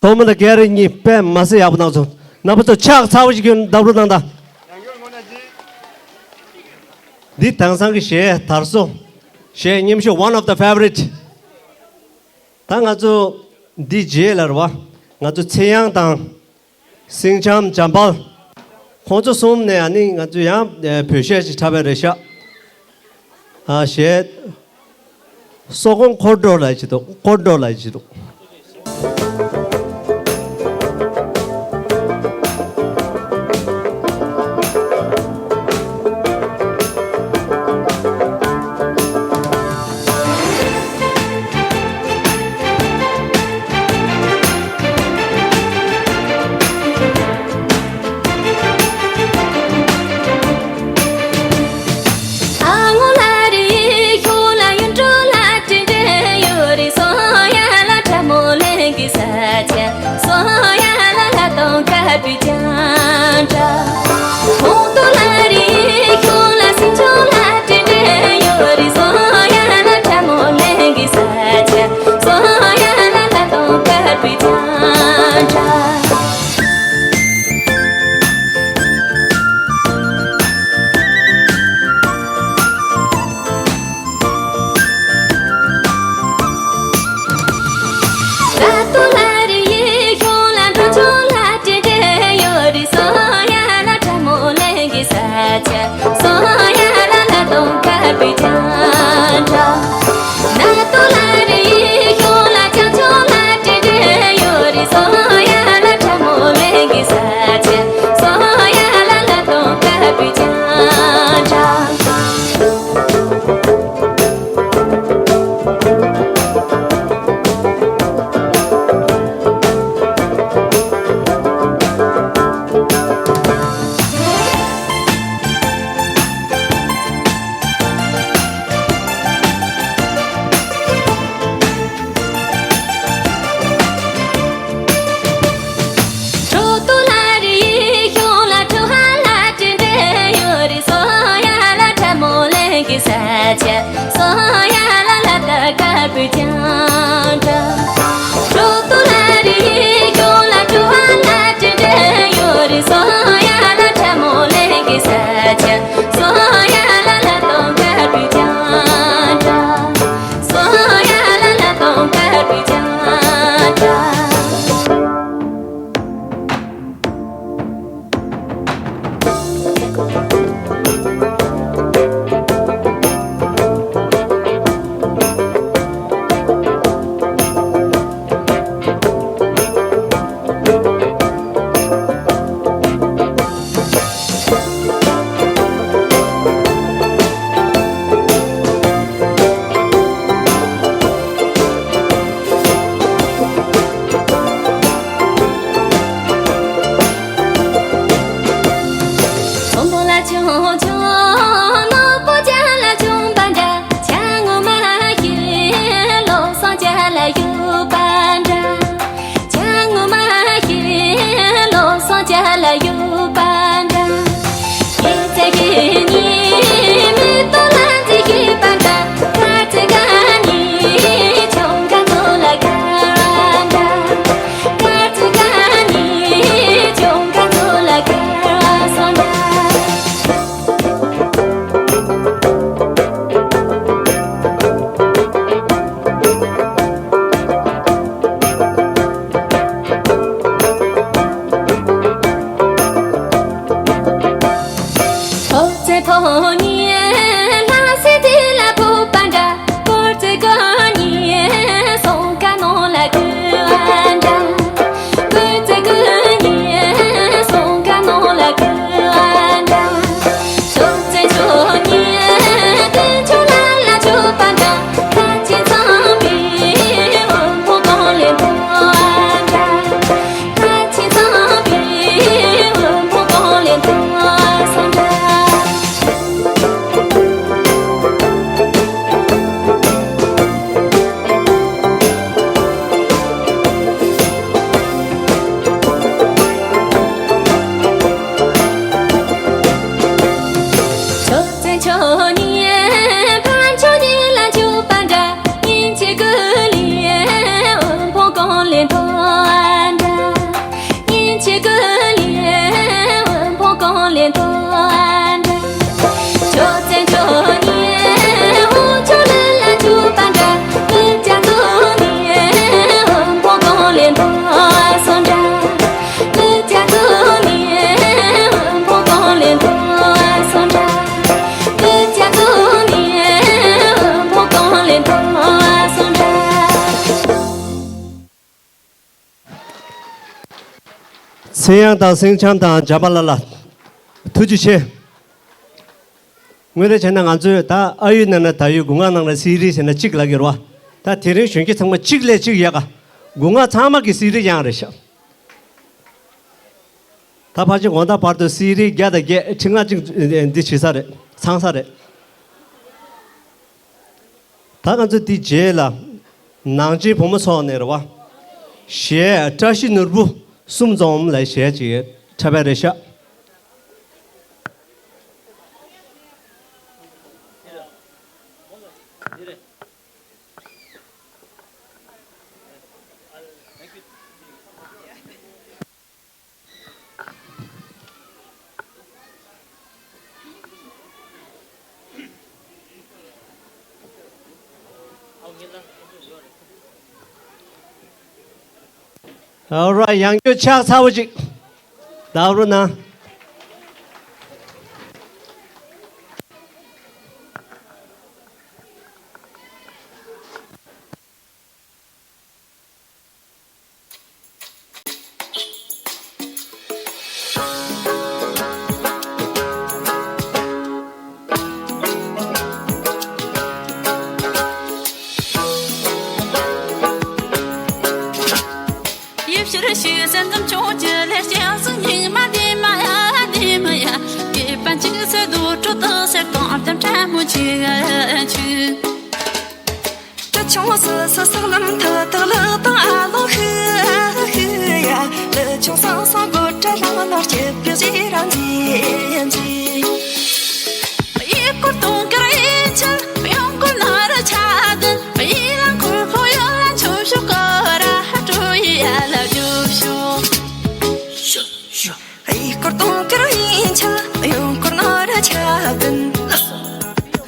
ཐོག་མ་དང་སྒེར་གཉིས་དཔེ་མ་སྲིད་ཡག་པོ་གནང་སོང་། རྣམ་པ་ཚོ་ཕྱག་ཚ་པོ་ཞིག་གིས་བརྡབ་རོགས་གནང་དང་། འདི་དེང་སང་གི་གཞས་དར་སོང་། གཞས་སྙན་ཤོས། One of the favorite། ད་ང་ཚོ་འདི་རྗེས་ལ་རེད་བ། ང་ཚོ་ཚེ་དབྱངས་དང་། སེང་ལྕམ་འཇམ་དཔལ། ཁོང་ཚོ་གསུམ་ནས་ཨ་ནི་ང་ཚོ་ཡང་བོད་གཞས་ཤིག་འཁྲབ་པ་རེད་ཤག་ཨ་གཞས། སོག་གོང་འཁོར་འགྲོ་ལ་ཅི་འདུག་འཁོར་འགྲོ་ལ་ཅི་འདུག་ཚེ་དབྱངས་དང་སེང་ལྕམ་དང་འཇམ་པ་ལ་ལ། ཐུགས་རྗེ་ཆེ། དངོས་གནས་བྱས་ན་ང་ཚོས་ད་ཨ་ཡུལ་ནང་ན་ད་ཡུལ་སྒོ་ང་ནང་ན་སི་རི་ཟེར་ན་གཅིག་ལབ་ཀྱི་རེད་བ། ད་དེ་རིང་གཞོན་སྐྱེས་ཚང་མ་གཅིག་ལས་གཅིག་ཡག་ག་སྒོ་ང་ཚང་མ་གི་སི་རི་དབྱངས་རེད་ཤག་ད་ཕལ་ཆེར་དགོང་དག་བར་དུ་སི་རི་བརྒྱ་དང་བརྒྱད་ཁྲི་ལྔ་གཅིག་འདི་བྱེད་ས་རེད། ཚང་ས་རེད། ད་ང་ཚོ་འདི་རྗེས་ལ་ནང་ཆེན་བུ་མོ་ཚོགས་ནས་རེད་བ། གཞས་བཀྲ་ཤིས་ནོར་བུ་གསུམ་འཛོམས་ལ་གཞས་ཅིག་འཁྲབ་པ་རེད་ཤག All right, ཡང་བསྐྱར་ཕྱག་འཚལ་བ་ཅིག་བརྡབ་རོགས་གནང་། ཡིབ་ཤེར་ཞིག་སེམས་ཙམ་ཆུང་ཅི་ལས་སྐྱེ་སུ་སྙིགས་མ་དེ་མ་ཡ་དེ་མ་ཡ། སྐྱེས་པ་གཅིག་ཚེ་དུ་དྲོད་དང་སེར་གང་དམ་ཕྲ་མོ་ཆེ་ཆེ། ཏི་ཆུང་སི་སི་སག་ལམ་ཐི་ཐག་ལི་དང་ཨ་ལོ་ཧི་ཧི་ཡ། ལི་ཆུང་སང་སང་གོ་ཏྲ་ལང་ལོར་སྐྱེ་བི་ཟི་རང་ཛི་ཛི། ཡི་སྐོར་དུང་དཀར་ཡིན་ཆེན་ཡོང་སྐོར་ན་ར་ཆ་དན། ཡི་ལང་འཁོར་ཕོ་ཡོ་ལ་ཆུ་ཤོ་ཀོ་ར་ཧ་ཀྲུ་ཡི་ཡ་ལ་ཇུ་ཤོ། ཡི་སྐོར་དུང་དཀར་ཡིན་ཆེན་ཡོང་སྐོར་ན་ར་ཆ་དན།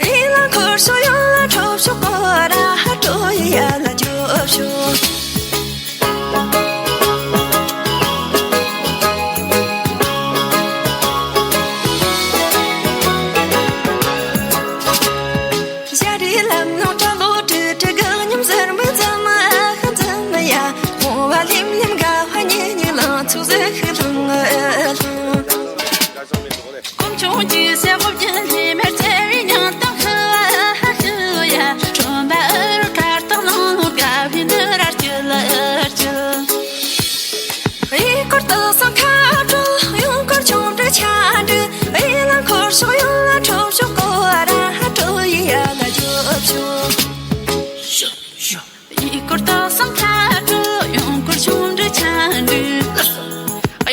ཡི་ལང་འཁོར་ཤོ་ཡོ་ལ་ཁྲོ་ཤོ་ཀོ་ར་ཧ་ཀྲུ་ཡི་ཡ་ལ་ཇུ་ཤོ། ཞ་རི་ལམ་ནོ་ཏྲ་ལོ་ཏྲི་ཏྲི་ག་ཉམ་ཟེར་མི་ཛ་མ་ཧ་ཛ་མ་ཡ། ཁོང་བ་ལིམ་ལིམ་ག་ཧ་ཉི་ཉི་ལང་ཚུགས་ཟེར་ཧི་ལང་ལང་། སྐོམ་ཆུང་གི་སེ་ཧོབ་ཀྱི་ལི་མེར་ཚེ་བའི་ཉང་དང་ཧི་ཧ་ཧི་ཡ། ཁྲོན་པ་ཨར་ཁར་དང་ལང་ལུར་ག་བི་འདི་ར་ཅི་ལ་ཅི། ཡི་སྐོར་དུ་སང་ཁ་ཏྲོ་ཡོང་སྐོར་ཆུང་འདྲི་ཆ་འདྲི། ཡི་ལང་འཁོར་ཤོག་ཡོང་ལ་ཁྲོ་ཤོག་གོ་ར་ཧ་ཏྲོ་ཡི་ཡ་ལ་ཇོ་ཤོག་ཡི་སྐོར་དུ་སང་ཁ་ཏྲོ་ཡོང་སྐོར་ཆུང་འདྲི་ཆ་འདྲི།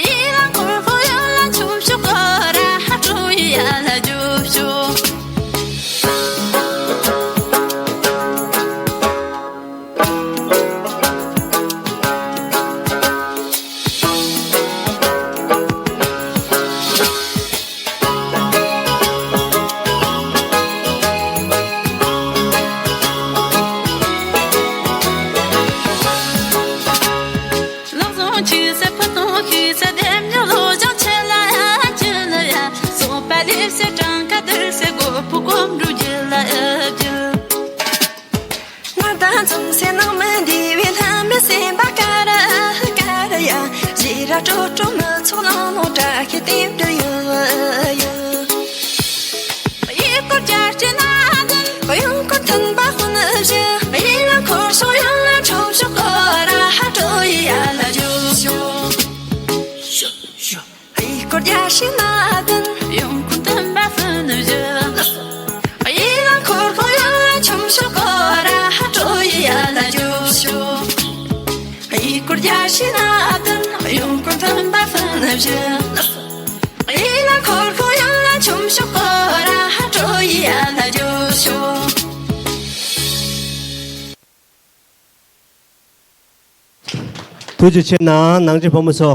ཡི་ལང་འཁོར་ཤོག་ཡོང་ལ་ཁྲོ་ཤོག་གོ་ར་ཧ་ཏྲོ་ཡི་ཡ་ལ་ཇོ་ཤོག་སྤྲོ་སྤྲོ་མི་ཚོགས་ལང་ལོང་བཀྲ་ཤིས་རྟེན་འབྲེལ་ཡོད་ཡོད། གཡས་སྐོར་རྒྱལ་སྲས་སྣ་བདུན། གཡོན་སྐོར་མཐུན་པ་སྤུན་བཞི། གཡས་ལ་འཁོར་སོང་གཡོན་ལ་འཁྱོག་ཤོག་སྐོར་ར་ཧ་སྤྲོ་ཡི་ཡ་ལ་རྒྱུག་ཤོག་གཡས་སྐོར་རྒྱལ་སྲས་སྣ་བདུན། གཡོན་སྐོར་མཐུན་པ་སྤུན་བཞི། གཡས་ལ་འཁོར་ཁོ་གཡོན་ལ་འཁྱོག་ཤོག་སྐོར་ར་ཧ་སྤྲོ་ཡི་ཡ་ལ་རྒྱུག་ཤོག་གཡས་སྐོར་རྒྱལ་སྲས་སྣ་བདུན། གཡོན་སྐོར་མཐུན་པ་སྤུན་བཞི། གཡས་ལ་འཁོར་ཁོ་གཡོན་ལ་འཁྱོག་ཤོག་སྐོར་ར་ཧ་སྤྲོ་ཡི་ཡ་ལ་རྒྱུག་ཤོག་ཐུགས་རྗེ་ཆེ་གནང་། ནང་ཆེན་ཕོ་མོ་ཚོ།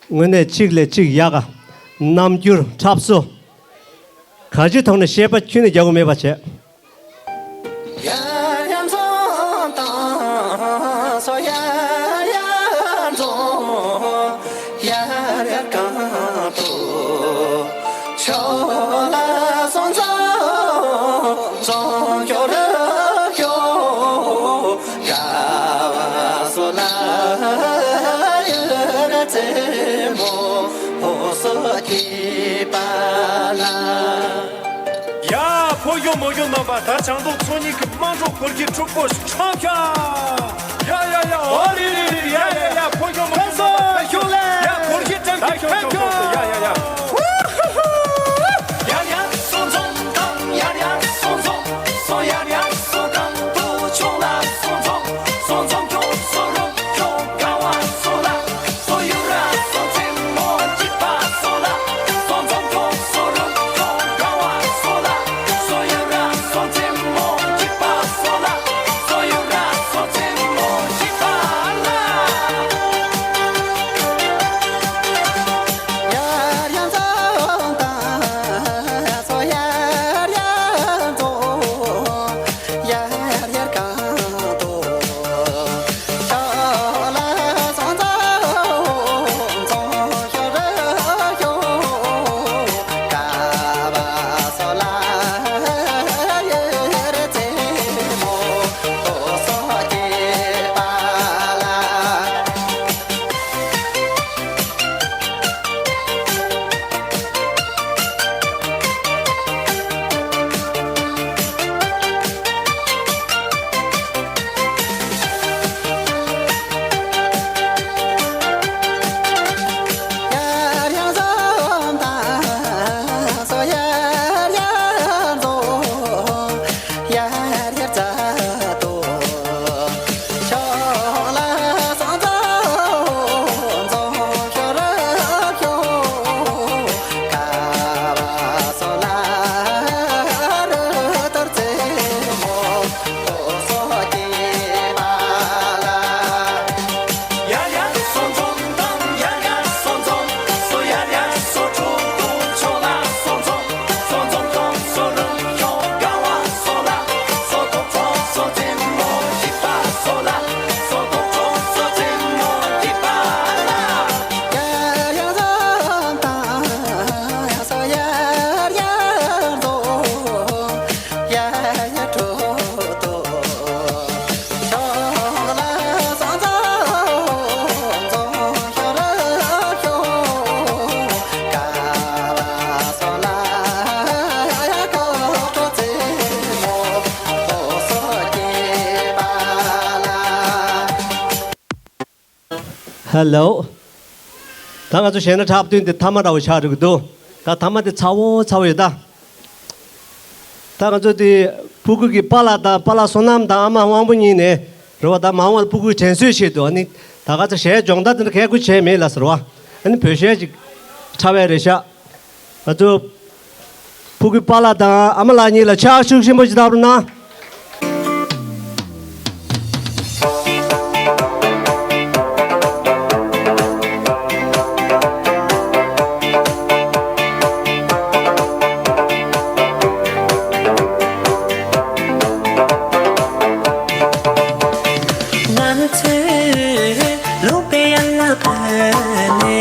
དངོས་གནས་གཅིག་ལས་གཅིག་ཡག་ག་རྣམ་འགྱུར་འཁྲབ་སོ། ག་ཅི་ཐོག་ནས་ཤེས་པ་ཁྱོན་ནས་རྒྱག་གི་མེད་པ་བྱས། ཡར་ཡར་འཛོམས་དང་སོ། ཡར་ཡར་འཛོམས། ཡར་ཡར་གང་དུ། ཤོ་ལ་སོ་འཛོམས། འཛོམས་ཤོ་རུ་ཤོ། ག་བ་སོ་ལ་ཡུ་ར་ཙེ་མོ་ཧོ་སོ་ཀི་པ་ལ། ཡ། ཕོ་གཞོན་མོ་གཞོན་རྣམ་པ། ད་བྱང་རྫོང་ཚོ་གཉིས་ཀྱི་དམངས་ཁྲོད་སྐོར་གྱི་ཕྲུ་གུ་ཁྲོམ་ཤ། ཡ་ཡ་ཡ། ཨོ་རེ་རེ་རེ། ཡ་ཡ་ཡ། ཕོ་གཞོན་མོ་གཞོན་རྣམ་པ། ཕན་ཤོག་ལེ། ཡ། སྐོར་གྱི་གྲངས་ཀྱི་ཕན་ཤོག་ཡ་ཡ་ཡ། ཡར་ཡར་སོ་འཛོམས་དང་ཡར་ཡར་སོ་འཛོམས། སོ་ཡར་ཡར་སོ་གང་དུ་ཕྱོགས་ལ་སོ་འཛོམས། སོ་འཛོམས་ཁྱོད་སོ་རུང་ཁྱོད་ག་བ་སོ་ལ། སོ་ཡུ་ར་སོ་ཙེ་མོ་འཇིགས་པ་སོ་ལ། སོ་འཛོམས་ཁྱོད་སོ་རུང་ཁྱོད་ག་བ་སོ་ལ། སོ་ཡུ་ར་སོ་ཙེ་མོ་འཇིགས་པ་སོ་ལ། སོ་ཡུ་ར་སོ་ཙེ་མོ་འཇིགས་པ་ལ། ཡར་ཡར་འཛོམས་དང་སོ། ཡར་ཡར་འཛོམས། ཡར་ཡར་གང་དུ། ཤོ་ལ་སོ་འཛོམས། འཛོམས་ཤོ་རུ་ཤོ། ག་བ་སོ་ལ་ཡུ་ར་ཙེ་མོ་ཧོ་སོ་ཀི་པ་ལ། ཡར་ཡར་འཛོམས་དང་སོ། ཡར་ཡར་འཛོམས། ཡར་ཡར་རྩ་དོ། ཤོ་ལ་སོ་འཛོམས། འཛོམས་ཤོ་རུ་ཤོ། ག་བ་སོ་ལ་རུ་ཏོར་ཙེ་མོ་ཧོ་སོ་ཀི་པ་ལ། ཡར་ཡར་སོ་འཛོམས་དང་ཡར་ཡར་སོ་འཛོམས། སོ་ཡར་ཡར་སོ་ཁྲོམ་དུ་ཕྱོགས་ལ་སོ་འཛོམས། སོ་འཛོམས་ཁྱོད་སོ་རུང་ཁྱོད་ག་བ་སོ་ལ། སོ་ཐོག་ཁྲོམ་སོ་ཙེ་མོ་འཇིགས་པ་སོ་ལ། སོ་ཐོག་ཁྲོམ་སོ་ཙེ་མོ་འཇིགས་པ་ལ། ཡར་ཡར་འཛོམས་དང་སོ། ཡར་ཡར་འཛོམས། ཡར་ཡར་ཁྲོམ་དུ། ཧེ་ལོ། ད་ང་ཚོ་གཞས་སྣ་འཁྲབ་སྟོན་དེ་མཐའ་མ་འདྲ་བོ་ཆགས་འགྲོ་གི་འདུག་ད་མཐའ་མ་དེ་ཚ་བོ་ཚ་བོ་ཡོད་ད། ད་ང་ཚོ་དེ་ཕྲུ་གུ་གི་པཱ་ལགས་དང་པཱ་ལགས་བསོད་ནམས་དང་ཨ་མ་དབང་པོ་གཉིས་ནས་རེད་བ། ད་མ་འོངས་པར་ཕྲུ་གུའི་དྲན་གསོའི་ཆེད་དུ། ཨ་ནི་ད་ག་ཚོད་གཞས་སྦྱོང་བརྡར་དེ་འདྲ་གས་ཁུལ་བྱས་མེད་ལ་ཟེར་བ། ཨ་ནི་བོད་གཞས་ཅིག་འཁྲབ་ཡ་རེད་ཤག་ང་ཚོ་ཕྲུ་གུའི་པཱ་ལགས་དང་ཨ་མ་ལགས་གཉིས་ལ་ཕྱག་ཤུགས་ཆེན་པོ་ཅིག་བཏང་རོགས་གནང་། ང་ཚོས་ལུང་པའི་ཡན་ལག་བོད་ནས།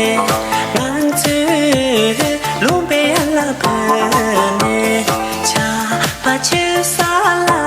ང་ཚོས་ལུང་པའི་ཡན་ལག་བོད་ནས། ཆར་པ་ཆུ་ས་ལ།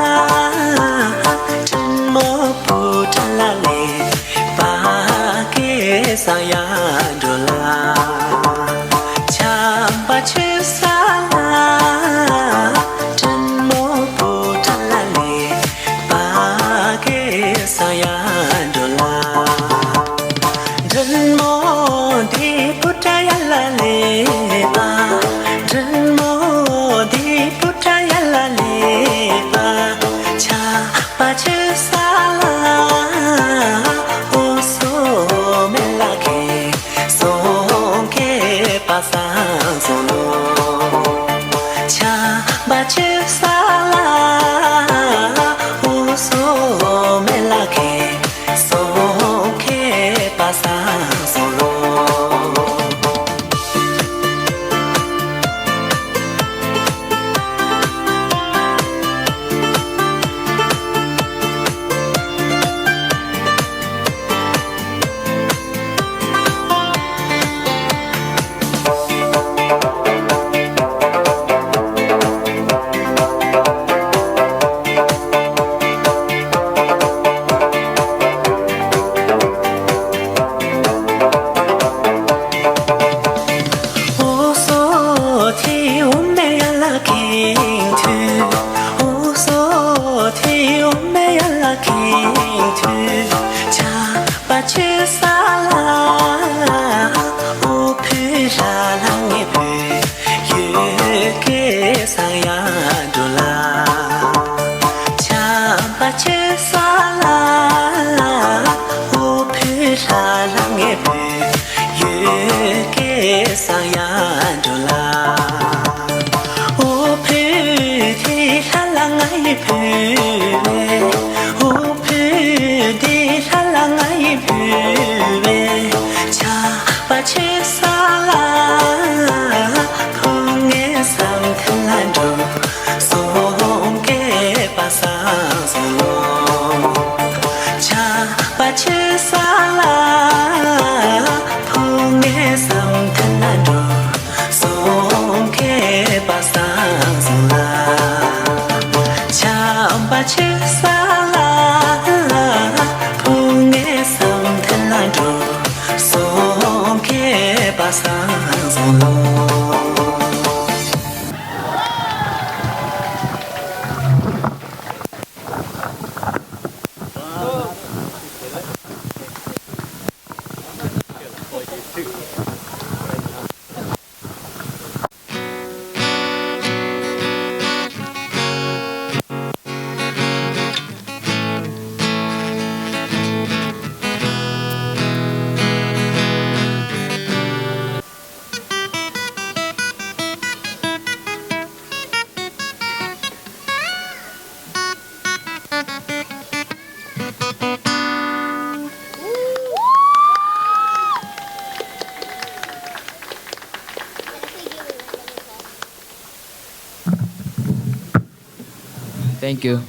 Thank you.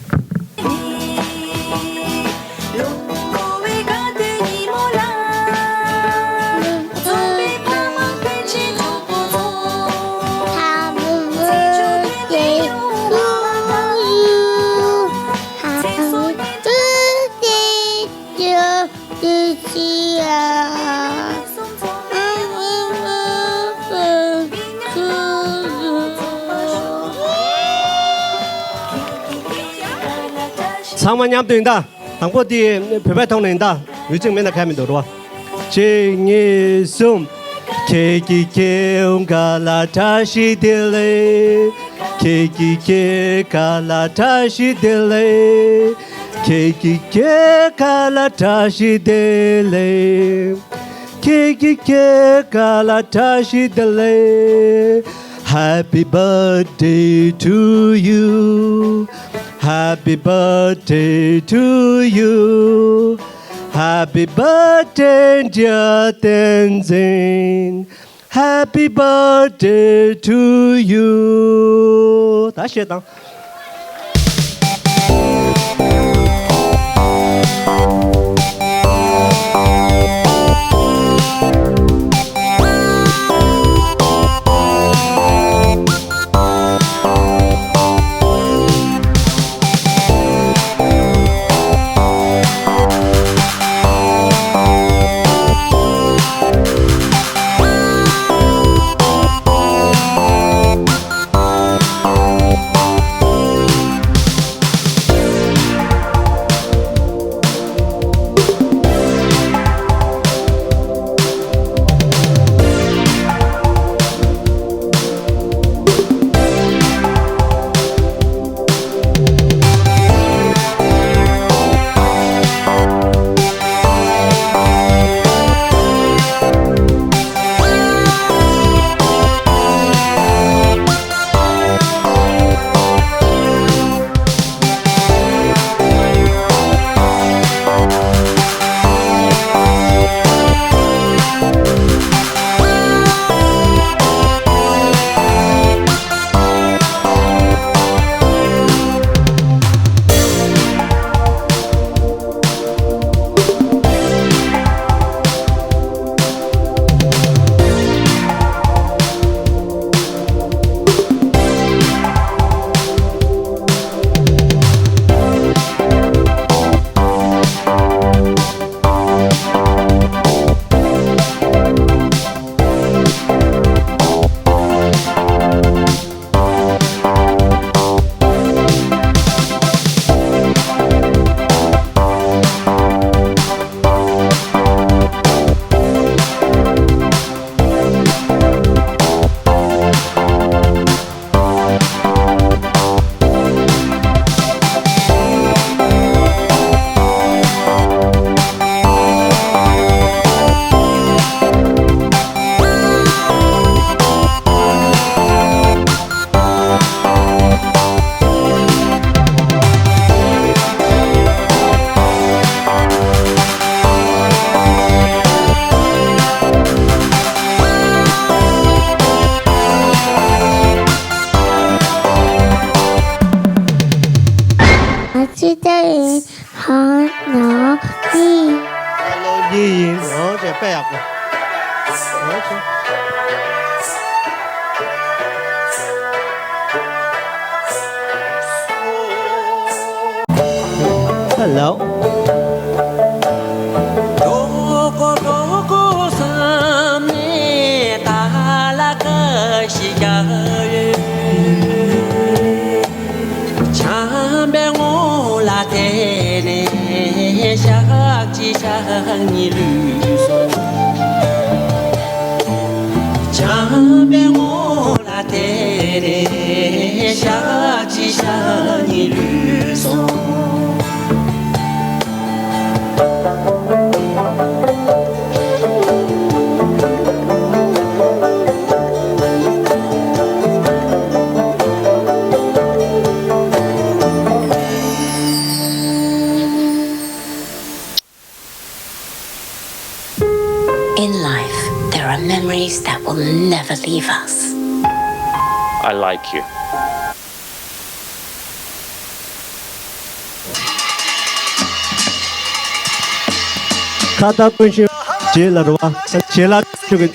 ཚང་མ་མཉམ་དུ་ཡིན་ད། དང་པོ་དེ་བོད་པའི་ཐོག་ནས་ཡིན་ད། ཡུལ་ཅིག་མིན་ན་ཁ་མི་འདུག་རོ། གཅིག་གཉིས་གསུམ། ཁྱེད་ཀྱི་ཁྱེད་ག་ལ་བཀྲ་ཤིས་བདེ་ལེགས། ཁྱེད་ཀྱི་ཁྱེད་ག་ལ་བཀྲ་ཤིས་བདེ་ལེགས། ཁྱེད་ཀྱི་ཁྱེད་ག་ལ་བཀྲ་ཤིས་བདེ་ལེགས། ཁྱེད་ཀྱི་ཁྱེད་ག་ལ་བཀྲ་ཤིས་བདེ་ལེགས། Happy birthday to you. Happy birthday to you. Happy birthday, dear Tenzin. Happy birthday to you. ད་བཤད་དང་། ང་ཅི་ལྟ་ཡིན། ཧ་ན་ཡིན། ཨ་ལོ་གཉིས་ཡིན། འོ་ཅེ་དཔེ་ཡག་པོ། འོ་ཅེ། Hello. བྱམས་པའི་ངོ་ལ་བལྟས་ནས་ཞག་གཅིག་ཞག་གཉིས་ལུས་སོང་། བྱམས་པའི་ངོ་ལ་བལྟས་ནས་ཞག་གཅིག་ཞག་གཉིས་ལུས་སོང་། In life, there are memories that will never leave us. I like you. ཁ་བཏགས་ཀུན་ཤེས་རྗེ་ལ་རོ་བ། རྗེ་ལ་ཆུ་གི།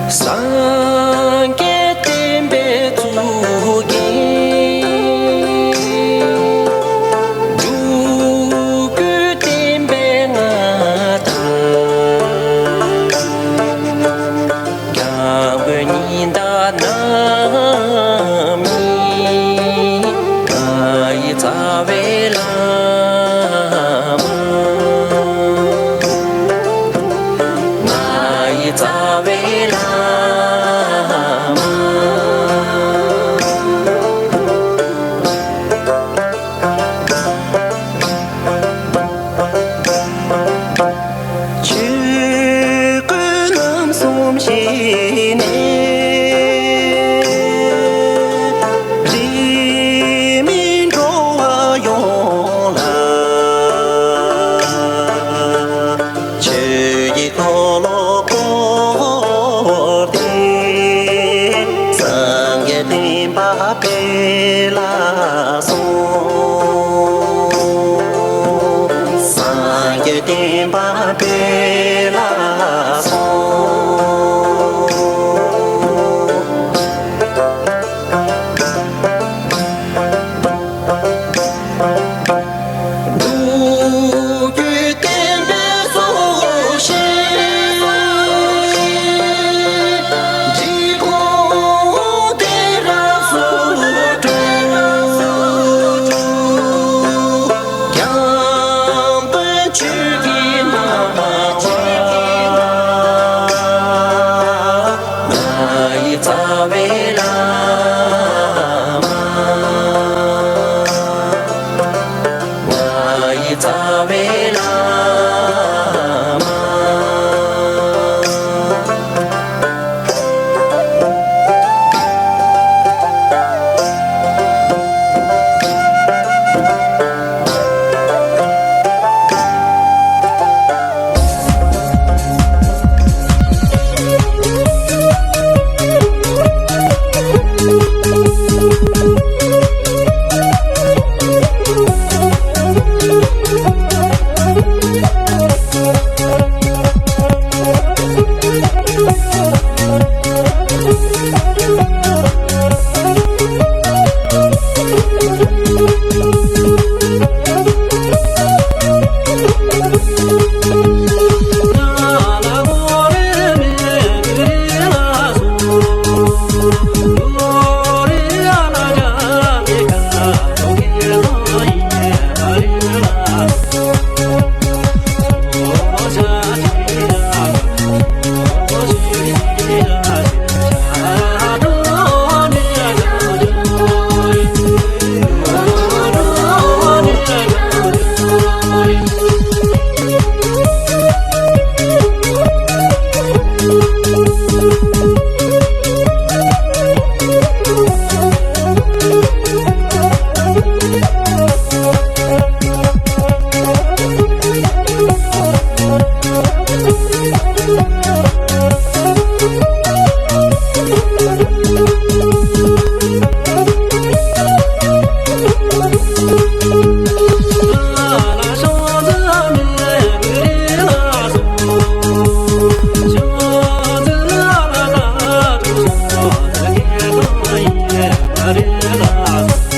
སངས་རྒྱས་བསྟན་པའི་གཙུག་རྒྱན། འབྲུག་སྐུ་བསྟན་པའི་མངའ་བདག་སྐྱབས་མགོན་ཉི་ཟླ་རྣམ་གཉིས། ང་ཡི་རྩ་བའི་བླ་མ། ང་ཡི་རྩ་བའི་བླ་མ། ཆོས་གོས་རྣམ་གསུམ་བཞེས་ནས། རིས་མེད་འགྲོ་བ་ཡོངས་ལ། ཆོས་ཀྱི་འཁོར་ལོ་བསྐོར་ཏེ། སངས་རྒྱས་བསྟན་པ་སྤེལ་ལ་སོང་། སངས་རྒྱས་བསྟན་པ་སྤེལ་ལ་སོང་། ལ།